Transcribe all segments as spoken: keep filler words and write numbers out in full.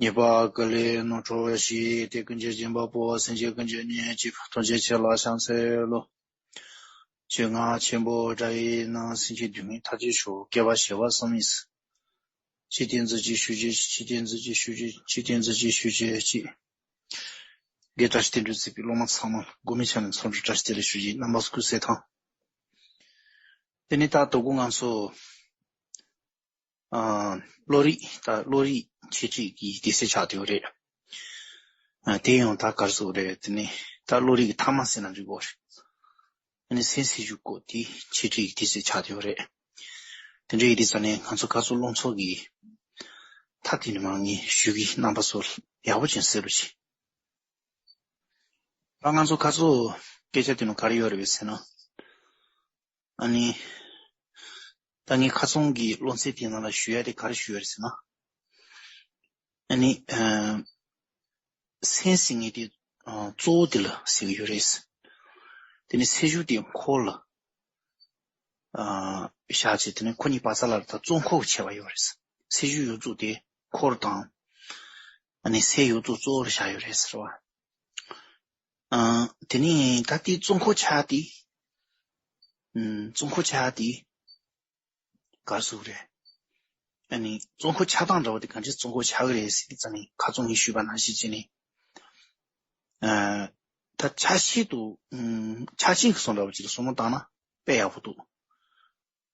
ཉེས་པ་ཀུན་ལས་རྣམ་གྲོལ་བྱེད། དེ་ཀུན་གྱི་སྦྱིན་པ་པོ། སེམས་ཅན་ཀུན་གྱི་གཉེན་གཅིག་ཐམས་ཅད་ཁྱེད་ལ་ཕྱག་འཚལ་ལོ། ཆོས་རྔ་ཆེན་པོ་སྒྲ་ཡི་ནང་། སེམས་ཅན་སྡུག་བསྔལ་མཐའ་ཡས་ཤོག་བསྐལ་པ་བྱེ་བ་གསུམ་ཡིན། ཅི་སྟེ་མཛོད་ཅིག་ཞུ་རྒྱུ་ཅི། ཅི་སྟེ་མཛོད་ཅིག་ཞུ་རྒྱུ་ཅི། ཅི་སྟེ་མཛོད་ཅིག་ཞུ་རྒྱུ་ཅི། དགེ་བཀྲ་ཤིས་དོན་གྲུབ་གཙོས་པའི་སློབ་མ་ཚང་མ་ལ་དགོང་མོའི་ཆ་ནས་འཚམས་འདྲི་བཀྲ་ཤིས་བདེ་ལེགས་ཞུ་རྒྱུ། རྣམ་པ་སྐུ་གཟུགས་གསལ་ཐང་། དེ་ནས་ད་དོ་དགོང་ང་ཚོ་ཨ་བློ་རིག་ད་བློ་རིག་འཆད་ཁྲིད་ཀྱི་དུས་ཚོད་ཆགས་བསྡད་ཡོད་རེད། ཨ་དེ་ཡང་ད་ག་རེ་ཟེར་དགོས་རེད། དེ་ནས་ད་བློ་རིག་གི་ཐ་མ་ཟེར་ན་འགྲིག་གི་རེད། ཨ་ནི་སེམས་སེམས་ཤུགས་སྐོར་དེ་འཆད་ཁྲིད་ཀྱི་དུས་ཚོད་ཆགས་བསྡད་ཡོད་རེད། དེ་འདྲ་ཡིན་དུས་ཙང་ནས་ང་ཚོ་ཁ་སང་སློབ་ཚོགས་ཀྱི་མཐའ་དེ་ནས་མར་ངས་ཞུ་གི། རྣམ་པ་ཚོ་ཡག་པོ་ཅིག་གསན་རོགས་གྱིས། ད་ང་ཚོ་ཁ་སང་སྐད་ཆ་དེ་ནང་ག་རེ་ཡོད་རེད་པས་ཟེར་ན། ཨ་ནི། ད་ངས་ཁ་སང་གི་སློབ་ཚན་དེའི་ནང་ལ་ཞུ་ཡ་དེ་ག་རེ་ཞུ་ཡ་རེད་ཟེར་ན། ཨ་ནི། ཨ་སེམས་ཟེར་མཁན་དེ་ཨ་གཙོ་བོ་དེ་ལ་ཟེར་གྱི་ཡོད་རེད། དེ་ནས་སེམས་ཤུགས་དེ་འཁོར་ལ་ཨ་བཞག་བྱས། དེ་ནས་ཁོ་གཉིས་བར་ས་ལ་ད་གཙོ་འཁོར་གྱི་ཁྱད་པར་ཡོད་རེད། སེམས་ཤུགས་ཡོངས་རྫོགས་དེ་འཁོར་དང་། ཨ་ནི་སེམས་ཡོངས་རྫོགས་གཙོ་བོར་བཞག་ཡོད་རེད་ཟེར་བ། ཨ་དེ་ནས་ད་ལྟའི་གཙོ་འཁོར་ཆགས་དེ། ཨམ་གཙོ་འཁོར་ཆགས་དེ་ག་རེ་ཟེར་དགོས་རེད། ཨ་ནི་གཙོ་འཁོར་ཆགས་སྟངས་འདྲ་བོ་དེ་གང་ཅིའི་གཙོ་འཁོར་ཆགས་ཀྱི་རེད་ཟེར་དུས་ཙང་ནས། ཁ་སང་ངས་ཞུས་པ་ནང་བཞིན་བྱས་ནས། ཨ་ད་ཆ་ཤས་དུ་ཨམ་ཆ་རྐྱེན་གྱི་བཟོ་འདྲ་བོ་ཅིག་ལ་བསམ་བློ་བཏང་ན་དཔེ་ཡག་པོ་འདུག་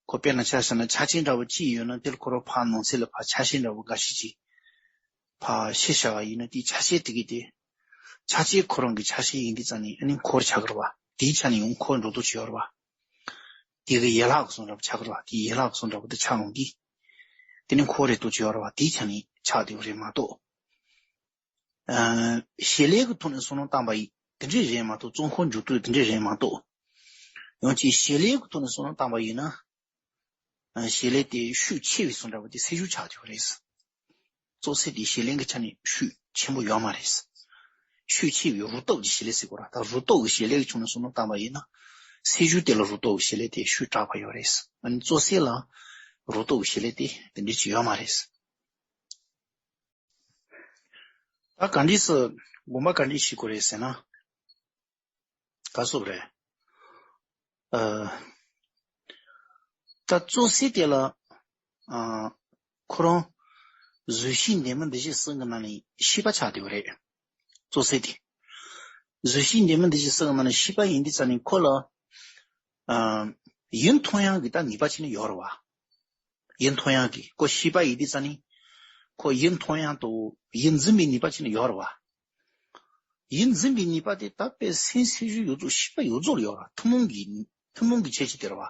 ཁོ་དཔེར་ན་ཆ་བཞག་ན་ཆ་རྐྱེན་འདྲ་བོ་གཅིག་ཡོད་ན། དེ་ལ་ཁོ་རང་ཕར་ནང་གསེས་ལ་ཕར་ཆ་ཤས་འདྲ་བོ་འགའ་ཞིག་ཅིག་ཕར་ཕྱེ་བཞག་པ་ཡིན་ན། དེའི་ཆ་ཤས་དེ་གི་དེ་ཆ་རྐྱེན་ཁོ་རང་གི་ཆ་ཤས་ཡིན་དུས་ཙང་ནས་ཨ་ནི་འཁོར་ཆགས་ཀྱི་རེད་པ། དེའི་ཆ་ནས་ཡང་འཁོར་འགྲོ་འདུག་ཅིག་ཡོད་རེད་པ། དེ་གི་ཡན་ལག་གི་བཟོ་འདྲ་བོ་ཆགས་ཀྱི་རེད་པ། དེའི་ཡན་ལག་གི་བཟོ་འདྲ་བོ་དེ་ཆགས་འོང་དུས། དེ་ནི་འཁོར་རེད་འདུག་ཅིག་ཡོད་རེད་པ། དེའི་ཆ་ནས་ཆགས་བསྡད་པ་རེད་མ་གཏོགས། ཨ་བྱེད་ལས་ཀྱི་ཐོག་ནས་བསམ་བློ་བཏང་པ་ཡིན། དེ་འདྲས་རེད་མ་གཏོགས། གཙོ་འཁོར་འཇུག་དུས་དེ་འདྲས་རེད་མ་གཏོགས། ཡང་ཅིག་བྱེད་ལས་ཀྱི་ཐོག་ནས་བསམ་བློ་བཏང་པ་ཡིན་ན། ཨ་བྱེད་ལས་དེ་ཤུགས་ཆེ་བའི་བཟོ་འདྲ་བོ་དེ་སེམས་ཤུགས་ཆགས་བསྡད་པ་རེད། གཙོ་ཆེ་དེ་བྱེད་ལས་ཀྱི་ཆ་ནས་ཤུགས་ཆེན་པོ་ཡོད་མ་རེད། ཤུགས་ཆེ་བའི་རུ་སྟོབས་ཀྱི་བྱེད་ལས་ཟེར་དགོས་རེད། ད་རུ་སྟོབས་ཀྱི་བྱེད་ལས་ཀྱི་ཕྱོགས་ནས་བསམ་བློ་བཏང་པ་ཡིན་ན། སེམས་ཤུགས་དེ་ལ་རུ་སྟོབས་ཀྱི་བྱེད་ལས་དེ་ཤུགས་དྲག་པ་ཡོད་རེད། ཨ་ནི་གཙོ་ཆེ་ལ་རུ་སྟོབས་ཀྱི་བྱེད་ལས་དེ་དེ་འདྲས་ཅིག་ཡོད་མ་རེད། ད་ག་འདྲས་སེ་དགོངས་པ་ག་འདྲས་བཞེས་དགོས་རེད་ཟེར་ན། ག་རེ་ཟེར་དགོས་རེད། ཨ་ད་གཙོ་ཆེ་དེ་ལ་ཨ་ཁོ་རང་གཟུགས་ཤེས་འདས་མ་འདས་ཞེས་གསུམ་གྱི་ནང་ནས་ཤེས་པ་ཆགས་བསྡད་པ་རེད། གཙོ་ཆེ་དེ་གཟུགས་ཤེས་འདས་མ་འདས་ཞེས་གསུམ་གྱི་ནང་ནས་ཤེས་པ་ཡིན་དུས་ཙང་ནས་ཁོ་ལ་ཨ་ཡིད་མཐོང་ཡག་གི་ད་ནུས་པ་ཅིག་ནི་ཡོད་རེད་པ། ཡིད་མཐོང་ཡག་གི་ཁོ་ཤེས་པ་ཡིན་དུས་ཙང་ནི། ཁོ་ཡིད་མཐོང་ཡག་དང་ཡིད་འཛིན་པའི་ནུས་པ་ཅིག་ནི་ཡོད་རེད་པ། ཡིད་འཛིན་པའི་ནུས་པ་དེ་ད་དཔེ་སེམས་སེམས་ཤུགས་ཡོངས་རྫོགས་ཤེས་པ་ཡོངས་རྫོགས་ལ་ཡོད་རེད། ཐུན་མོང་གི་ཐུན་མོང་གི་ཁྱད་ཆོས་དེ་རེད་པ།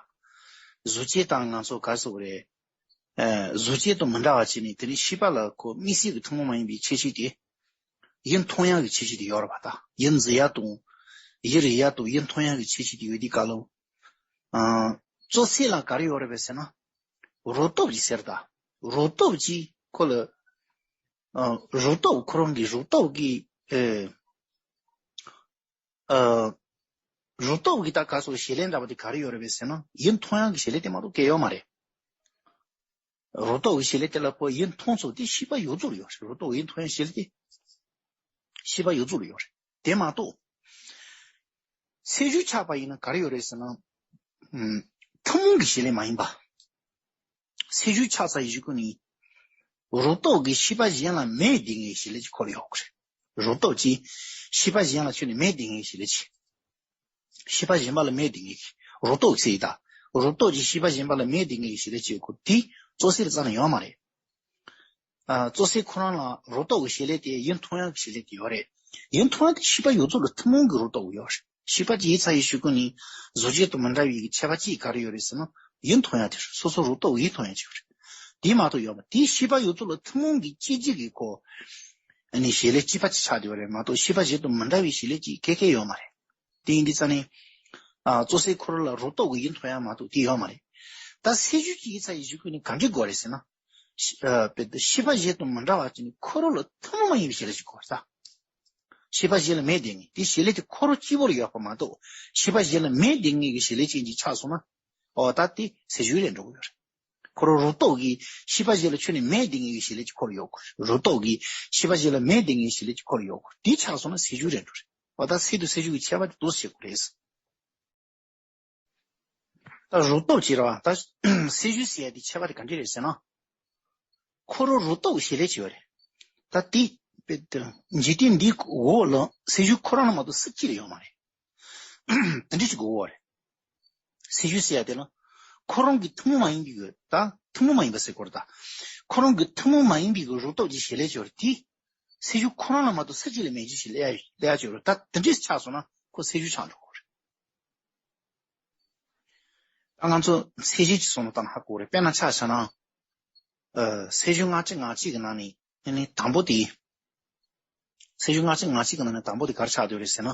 གཟུགས་ཅན་དང་ང་ཚོ་ག་རེ་ཟེར་དགོས་རེད། ཨ་གཟུགས་ཅན་དང་མི་འདྲ་བ་བྱས་ནས། དེ་ནས་ཤེས་པ་ལ་ཁོ་དམིགས་བསལ་གྱི་ཐུན་མོང་མ་ཡིན་པའི་ཁྱད་ཆོས་དེ། ཡིད་མཐོང་ཡག་གི་ཁྱད་ཆོས་དེ་ཡོད་རེད་པ། ད་ཡིད་འཛིན་ཡག་དང་། ཡིད་རིག་ཡག་དང་ཡིད་མཐོང་ཡག་གི་ཁྱད་ཆོས་དེ་ཡོད་དུས་སྐབས་ལ། ཨ་གཙོ་ཆེ་ལ་ག་རེ་ཡོད་རེད་པས་ཟེར་ན། རུ་སྟོབས་ཀྱི་ཟེར། ད་རུ་སྟོབས་ཀྱིས་ཁོ་ལ། ཨ་རུ་སྟོབས་ཁོ་རང་གི་རུ་སྟོབས་ཀྱི་ཨེ་ཨ་རུ་སྟོབས་ཀྱི་ད་ག་རེ་ཟེར་དགོས། བྱེད་ལས་འདྲ་བ་དེ་ག་རེ་ཡོད་རེད་པས་ཟེར་ན། ཡིད་མཐོང་ཡག་གི་བྱེད་ལས་དེ་མ་གཏོགས་གང་ཡང་ཡོད་མ་རེད། རུ་སྟོབས་ཀྱི་བྱེད་ལས་དེ་ལ་ཁོ་ཡིད་མཐོང་ཚུལ་དེ་ཤེས་པ་ཡོངས་རྫོགས་ལ་ཡོད་རེད། རུ་སྟོབས་ཡིད་མཐོང་ཡག་བྱེད་ལས་དེ་ཤེས་པ་ཡོངས་རྫོགས་ལ་ཡོད་རེད། དེ་མ་གཏོགས་སེམས་ཤུགས་ཆགས་པ་ཡིན་ན་ག་རེ་ཡོད་རེད་ཟེར་ན། ཨམ་ཐུན་མོང་གི་བྱེད་ལས་མ་ཡིན་པ། སེམས་ཤུགས་ཆགས་ཚར་བའི་གཞུག་གུ་ནས། རུ་སྟོབས་ཀྱིས་ཤེས་པ་གཞན་ལ་མེད་བསྡད་མཁན་གྱི་བྱེད་ལས་ཅིག་ཁོ་ལ་ཡོད་དགོས་རེད། རུ་སྟོབས་ཀྱིས་ཤེས་པ་གཞན་ལ་ཁྱོན་ནས་མེད་བསྡད་མཁན་གྱི་བྱེད་ལས་ཅིག་ཤེས་པ་གཞན་པ་ལ་མེད་བསྡད་མཁན་གྱི། རུ་སྟོབས་ཟེར་ཡིན་ད། རུ་སྟོབས་ཀྱིས་ཤེས་པ་གཞན་པ་ལ་མེད་བསྡད་མཁན་གྱི་བྱེད་ལས་ཅིག་ཁོ་དེ་གཙོ་ཆེ་ལ་རྩ་ནས་ཡོད་མ་རེད། ཨ་གཙོ་ཆེ་ཁོ་རང་ལ་རུ་སྟོབས་ཀྱི་བྱེད་ལས་དེ་ཡིད་མཐོང་ཡག་གི་བྱེད་ལས་དེ་ཡོད་རེད། ཡིད་མཐོང་ཡག་དེ་ཤེས་པ་ཡོངས་རྫོགས་ལ་ཐུན་མོང་གི་རུ་སྟོབས་ཡོད་རེད། ཤེས་པ་ཅིག་ཡིན་ཚར་བའི་གཞུག་གུ་ནས་གཟུགས་ཅན་དང་མི་འདྲ་བའི་ཁྱད་པར་ཅིག་ག་རེ་ཡོད་རེད་ཟེར་ན། ཡིད་མཐོང་ཡག་དེ་རེད། སོ་སོ་རུ་སྟོབས་ཡིད་མཐོང་ཡག་ཅིག་ཡོད་རེད། དེ་མ་གཏོགས་ཡོད་མ། དེ་ཤེས་པ་ཡོངས་རྫོགས་ལ་ཐུན་མོང་གི་སྐྱེ་མཆེད་ཀྱི་ཁོ་ཨ་ནི་བྱེད་ལས་གཅིག་པ་ཅིག་ཆགས་བསྡད་པ་རེད་མ་གཏོགས། ཤེས་པ་གཞན་དང་མི་འདྲ་བའི་བྱེད་ལས་ཅིག་གང་ཡང་ཡོད་མ་རེད། དེ་ཡིན་དུས་ཙང་ནས། ཨ་གཙོ་ཆེ་ཁོ་རང་ལ་རུ་སྟོབས་ཀྱིས་ཡིད་མཐོང་ཡག་མ་གཏོགས་དེ་ཡོད་མ་རེད། ད་སེམས་ཤུགས་ཅིག་ཡིན་ཚར་བའི་གཞུག་གུ་ནས་ག་འདྲ་དགོས་རེད་ཟེར་ན། ཤེས་ཨ་དཔེ་ཤེས་པ་གཞན་དང་མི་འདྲ་བ་ཅིག་ནི་ཁོ་རང་ལ་ཐུན་མོང་མ་ཡིན་པའི་བྱེད་ལས་ཅིག་དགོས་རེད་ད། ཤེས་པ་གཞན་ལ་མེད་བསྡད་མཁན་དེ་བྱེད་ལས་དེ་ཁོ་རང་གཅིག་པོ་ལ་ཡོད་པ་མ་གཏོགས། ཤེས་པ་གཞན་ལ་མེད་བསྡད་མཁན་གྱི་བྱེད་ལས་ཅན་ཅིག་ཆགས་སོང་ན། ཨོ་ད་དེ་སེམས་ཤུགས་ལས་འགྲོ་གི་ཡོད་རེད། ཁོ་རང་རུ་ཏོག་གི་ཤེས་པ་གཞན་ལ་ཁྱོན་ནས་མེད་བསྡད་མཁན་གྱི་བྱེད་ལས་ཅིག་ཁོ་རང་ཡོད་དགོས་རེད། རུ་ཏོག་གི་ཤེས་པ་གཞན་ལ་མེད་བསྡད་མཁན་གྱི་བྱེད་ལས་ཅིག་ཁོ་རང་ཡོད་དགོས་རེད། དེ་ཆགས་སོང་ན་སེལ་འཇུག་རེད་འགྲོ་རེད། འོ་ད་སེལ་དང་སེལ་འཇུག་གི་ཁྱད་པར་དེ་འདུག་སེ་བྱེད་དགོས་རེད། ད་རུ་ཏོག་ཅིག་རེད་བ། ད་སེལ་འཇུག་ཟེར་ཡ་དེ་ཁྱད་པར་དེ་ག་འདྲ་རེད་ཟེར་ན། ཁོ་རང་རུ་ཏོག་གི་བྱེད་ལས་ཅིག་ཡོད་རེད། ད་དེ་དཔེ་དེ་འཇིག་རྟེན་འདིའི་འོག་ལ་སེལ་འཇུག་ཁོ་རང་ལ་མ་གཏོགས་སུ་གཅིག་ལ་ཡོད་མ་རེད། དེ་འདྲ་ཞིག་དགོས་པ་རེད། སེལ་འཇུག་ཟེར་ཡ་དེ་ལ་ཁོ་རང་གི་ཐུན་མོང་མ་ཡིན་པའི་གི་ད་ཐུན་མོང་མ་ཡིན་པ་ཟེར་དགོས་རེད་ད། ཁོ་རང་གི་ཐུན་མོང་མ་ཡིན་པའི་གི་རུ་ཏོག་ཅིག་བྱེད་ལས་ཅིག་ཡོད་རེད་དེ། སེལ་འཇུག་ཁོ་རང་ལ་མ་གཏོགས་སུ་གཅིག་ལ་མེད་ཅིག་ཞིག་ལས་ཡ་ལས་ཡ་ཅིག་ཡོད་རེད། ད་དེ་འདྲ་ཆགས་སོང་ན་ཁོ་སེལ་འཇུག་ཆགས་འགྲོ་གི་རེད། ད་ང་ཚོ་ཚད་གཞི་ཅིག་བཟོ་ན་ད་ཧ་གོ་རེད། དཔེར་ན་ཆ་བཞག་ན། ཨ། སེལ་འཇུག་སྔ་ཕྱི་ང་གཅིག་གི་ནང་ནས་ཨ་ནི་དང་པོ་དེ། སེལ་འཇུག་སྔ་ཕྱི་ང་གཅིག་གི་ནང་ནས་དང་པོ་དེ་ག་རེ་ཆགས་བསྡད་རེད་ཟེར་ན།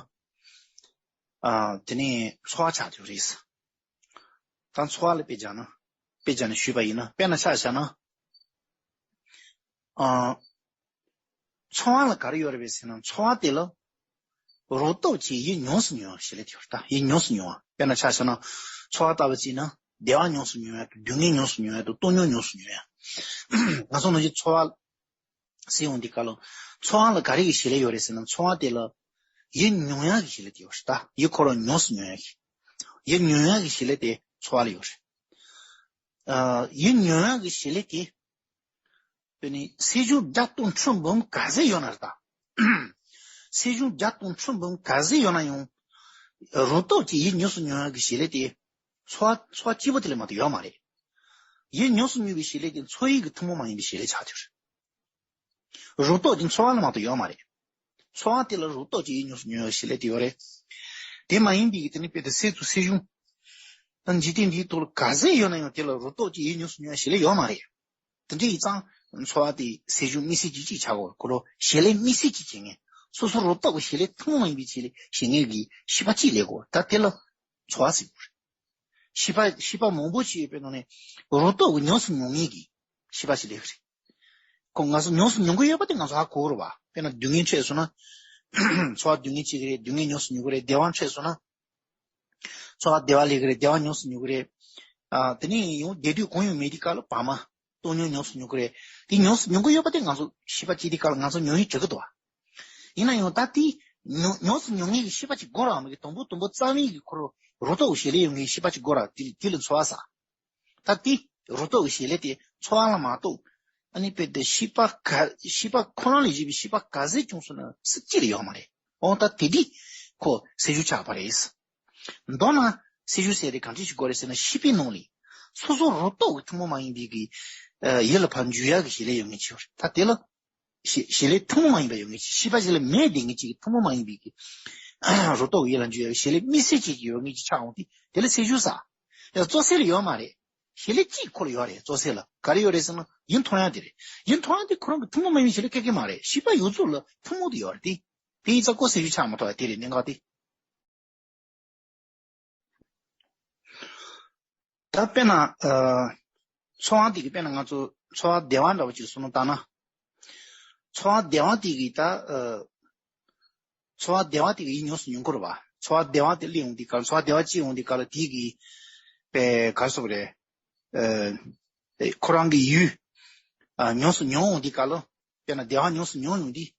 ཨ། དེ་ནས་ཚོར་བ་ཆགས་བསྡད་རེད། ད་ཚོར་བ་ལ་དཔེ་བཞག་ན། དཔེ་བཞག་ནས་ཞུས་པ་ཡིན་ན། དཔེར་ན་ཆ་བཞག་ན། ཨ། ཚོར་བ་ལ་ག་རེ་ཡོད་རེད་པས་ཟེར་ན། ཚོར་བ་དེ་ལ་རུ་ཏོག་ཅིག་ཡིད་ཉམས་སུ་མྱོང་བའི་བྱེད་ལས་དེ་ཡོད་རེད། ད་ཡིད་ཉམས་སུ་མྱོང་བ། དཔེར་ན་ཆ་བཞག་ན་ཚོར་བ་ལྟ་བུ་བྱས་ན་བདེ་བ་ཉམས་སུ་མྱོང་ཡ་དང་སྡུག་བསྔལ་ཉམས་སུ་མྱོང་ཡ་དང་སྡུག་བསྔལ་ཉམས་སུ་མྱོང་ཡ། ང་ཚོ་ནང་བཞིན་ཚོར་བ་ཟེར་ཡོང་དུས་སྐབས་ལ་ཚོར་བ་ལ་ག་རེ་གི་བྱེད་ལས་ཡོད་རེད་ཟེར་ན། ཚོར་བ་དེ་ལ་ཡིད་མྱོང་ཡ་གི་བྱེད་ལས་དེ་ཡོད་རེད། ད་ཡིད་ཁོ་རང་ཉམས་སུ་མྱོང་ཡ་གི། ཡིད་མྱོང་ཡ་གི་བྱེད་ལས་དེ་ཚོར་བ་ལ་ཡོད་རེད། ཨ། ཡིད་མྱོང་ཡ་གི་བྱེད་ལས་དེ། དེ་ནི་སེལ་འཇུག་བརྒྱ་སྟོང་ཁྲི་འབུམ་ག་ཚོད་ཡོད་ན་རེད་ད། སེལ་འཇུག་བརྒྱ་སྟོང་ཁྲི་འབུམ་ག་ཚོད་ཡོད་ན་ཡང་། རུ་ཏོག་ཅིག་ཡིད་ཉམས་སུ་མྱོང་ཡ་གི་བྱེད་ལས་དེ་ཚོར་བ་ཚོར་བ་གཅིག་པོ་དེ་ལས་མ་གཏོགས་ཡོད་མ་རེད། ཡིད་ཉམས་སུ་མྱོང་བའི་བྱེད་ལས་དེ་ཚོར་ཡུལ་གྱི་ཐུན་མོང་མ་ཡིན་པའི་བྱེད་ལས་ཆགས་ཀྱི་རེད། རུ་ཏོག་དེ་ཚོར་བ་ལས་མ་གཏོགས་ཡོད་མ་རེད། ཚོར་བ་དེ་ལ་རུ་ཏོག་ཅིག་ཡིད་ཉམས་སུ་མྱོང་བའི་བྱེད་ལས་དེ་ཡོད་རེད། དེ་མ་ཡིན་པའི་གི་དེ་ནི་དཔེ་དེ་སེལ་དང་སེལ་འཇུག་ད་འཇིག་རྟེན་འདིའི་ཐོག་ལ་ག་ཚོད་ཡོད་ན་ཡང་དེ་ལ་རུ་ཏོག་ཅིག་ཡིད་ཉམས་སུ་མྱོང་བའི་བྱེད་ལས་ཡོད་མ་རེད། དེ་འདྲ་ཡིན་ཙང་ཚོར་བ་དེ་སེལ་འཇུག་དམིགས་བསལ་གྱི་གཅིག་ཆགས་དགོས། ཁོ་རང་བྱེད་ལས་དམིགས་བསལ་གྱི་བྱེད་མཁན། སོ་སོ་རུ་ཏོག་གི་བྱེད་ལས་ཐུན་མོང་མ་ཡིན་པའི་བྱེད་ལས་བྱེད་མཁན་གྱི་ཤེས་པ་གཅིག་ལས་དགོས། ད་དེ་ལ་ཚོར་བ་ཟེར་དགོས་རེད། ཤེས་པ་ཤེས་པ་མང་པོ་ཞིག་ཡོད་པའི་ནང་ནས་རུ་ཏོག་གི་ཉམས་སུ་མྱོང་མཁན་གྱི་ཤེས་པ་ཞིག་ལས་ཀྱི་རེད། ཁོ་ང་ཚོ་ཉམས་སུ་མྱོང་གི་ཡོད་པ་དེ་ང་ཚོ་ཧ་གོ་གི་རེད་བ། དཔེར་ན་སྡུག་བསྔལ་འཕྲད་སོང་ན། ཚོར་བ་སྡུག་བསྔལ་སྐྱེ་གི་རེད། སྡུག་བསྔལ་ཉམས་སུ་མྱོང་གི་རེད། བདེ་བ་འཕྲད་སོང་ན། ཚོར་བ་བདེ་བ་སླེབས་ཀྱི་རེད། བདེ་བ་ཉམས་སུ་མྱོང་གི་རེད། ཨ། དེ་ནས་ཡང་བདེ་སྡུག་གང་ཡང་མེད་དུས་སྐབས་ལ་བར་མ་སྡུག་བསྔལ་ཉམས་སུ་མྱོང་གི་རེད། དེ་ཉམས་སུ་མྱོང་གི་ཡོད་པ་དེ་ང་ཚོ་ཤེས་པ་སྐྱེ་དུས་སྐབས་ལ་ང་ཚོ་མྱོང་ཡུལ་གྲུབ་ཀྱི་འདུག་བ། ཡིན་ན་ཡང་ད་དེ་ཉམས་ཉམས་སུ་མྱོང་མཁན་གྱི་ཤེས་པ་ཅིག་དགོས་རེད་བ། མ་གི་དང་པོ་དང་པོ་རྩ་བའི་གི་ཁོ་རང་རུ་ཏོག་གི་བྱེད་ལས་ཡོད་མཁན་གྱི་ཤེས་པ་ཅིག་དགོས་རེད་བ། དེ་དེ་ལ་ཚོར་བ་ཟེར། ད་དེ་རུ་ཏོག་གི་བྱེད་ལས་དེ་ཚོར་བ་ལ་མ་གཏོགས། ཨ་ནི་དཔེ་དེ་ཤེས་པ་ག་ཤེས་པ་ཁོ་རང་ལས་གཞན་པའི་ཤེས་པ་ག་ཚོད་བྱུང་སོང་ན་སུ་གཅིག་ལ་ཡོད་མ་རེད། འོ་ད་དེ་དུས་ཁོ་སེལ་འཇུག་ཆགས་པ་རེད། མདོར་ན་སེལ་འཇུག་ཟེར་དེ་གང་འདྲ་ཞིག་དགོས་རེད་ཟེར་ན། ཤེས་པའི་ནང་ལས་སོ་སོ་རུ་ཏོག་གི་ཐུན་མོང་མ་ཡིན་པའི་གི་ཡིད་ལ་ཕར་འཇུག་ཡག་གི་བྱེད་ལས་ཡོད་མཁན་ཅིག་ཡོད་རེད། ད་དེ་ལ་བྱེད་བྱེད་ལས་ཐུན་མོང་མ་ཡིན་པ་ཡོད་མཁན་ཅིག་ཤེས་པ་ཞིག་ལ་མེད་བསྡད་མཁན་ཅིག་གི་ཐུན་མོང་མ་ཡིན་པའི་གི་རུ་ཏོག་གི་ཡིད་ལ་འཇུག་ཡག་གི་བྱེད་ལས་དམིགས་བསལ་ཅིག་ཡོད་མཁན་ཅིག་ཆགས་འོང་དུས་དེ་ལ་སེལ་འཇུག་ཟེར། ཡང་གཙོ་སེལ་ལ་ཡོད་མ་རེད། བྱེད་ལས་གཅིག་ཁོ་ལ་ཡོད་རེད། གཙོ་སེལ་ལ་ག་རེ་ཡོད་རེད་ཟེར་ན། ཡིད་མཐོང་ཡག་དེ་རེད། ཡིད་མཐོང་ཡག་དེ་ཁོ་རང་གི་ཐུན་མོང་མ་ཡིན་པའི་བྱེད་ལས་སྐྱེ་གི་མ་རེད། ཤེས་པ་ཡོད་ཚད་ལ་ཐུན་མོང་དུ་ཡོད་རེད་དེ། དེ་ཡིན་ཙང་ཁོ་སེལ་འཇུག་ཆགས་མ་ཐུབ་པ་དེ་རེད། གནད་འགག་དེ། ད་དཔེར་ན། ཨ། ཚོར་བ་དེ་གི་དཔེར་ན་ང་ཚོ་ཚོར་བ་བདེ་བ་འདྲ་བོ་ཅིག་བཟོ་ན་ད་ན། ཚོར་བ་བདེ་བ་དེ་གི་ད། ཨ། ཚོར་བ་བདེ་བ་དེ་གི་ཡིད་ཉམས་སུ་མྱོང་གི་རེད་བ། ཚོར་བ་བདེ་བ་དེ་སླེབས་ཡོང་དུས་སྐབས་ལ། ཚོར་བ་བདེ་བ་སྐྱེ་ཡོང་དུས་སྐབས་ལ་དེ་གི་དཔེ་ག་རེ་ཟེར་དགོས་རེད། ཨ། ཁོ་རང་གི་ཡུལ། ཨ། ཉམས་སུ་མྱོང་ཡོང་དུས་སྐབས་ལ། དཔེར་ན་བདེ་བ་ཉམས་སུ་མྱོང་ཡོང་དུས།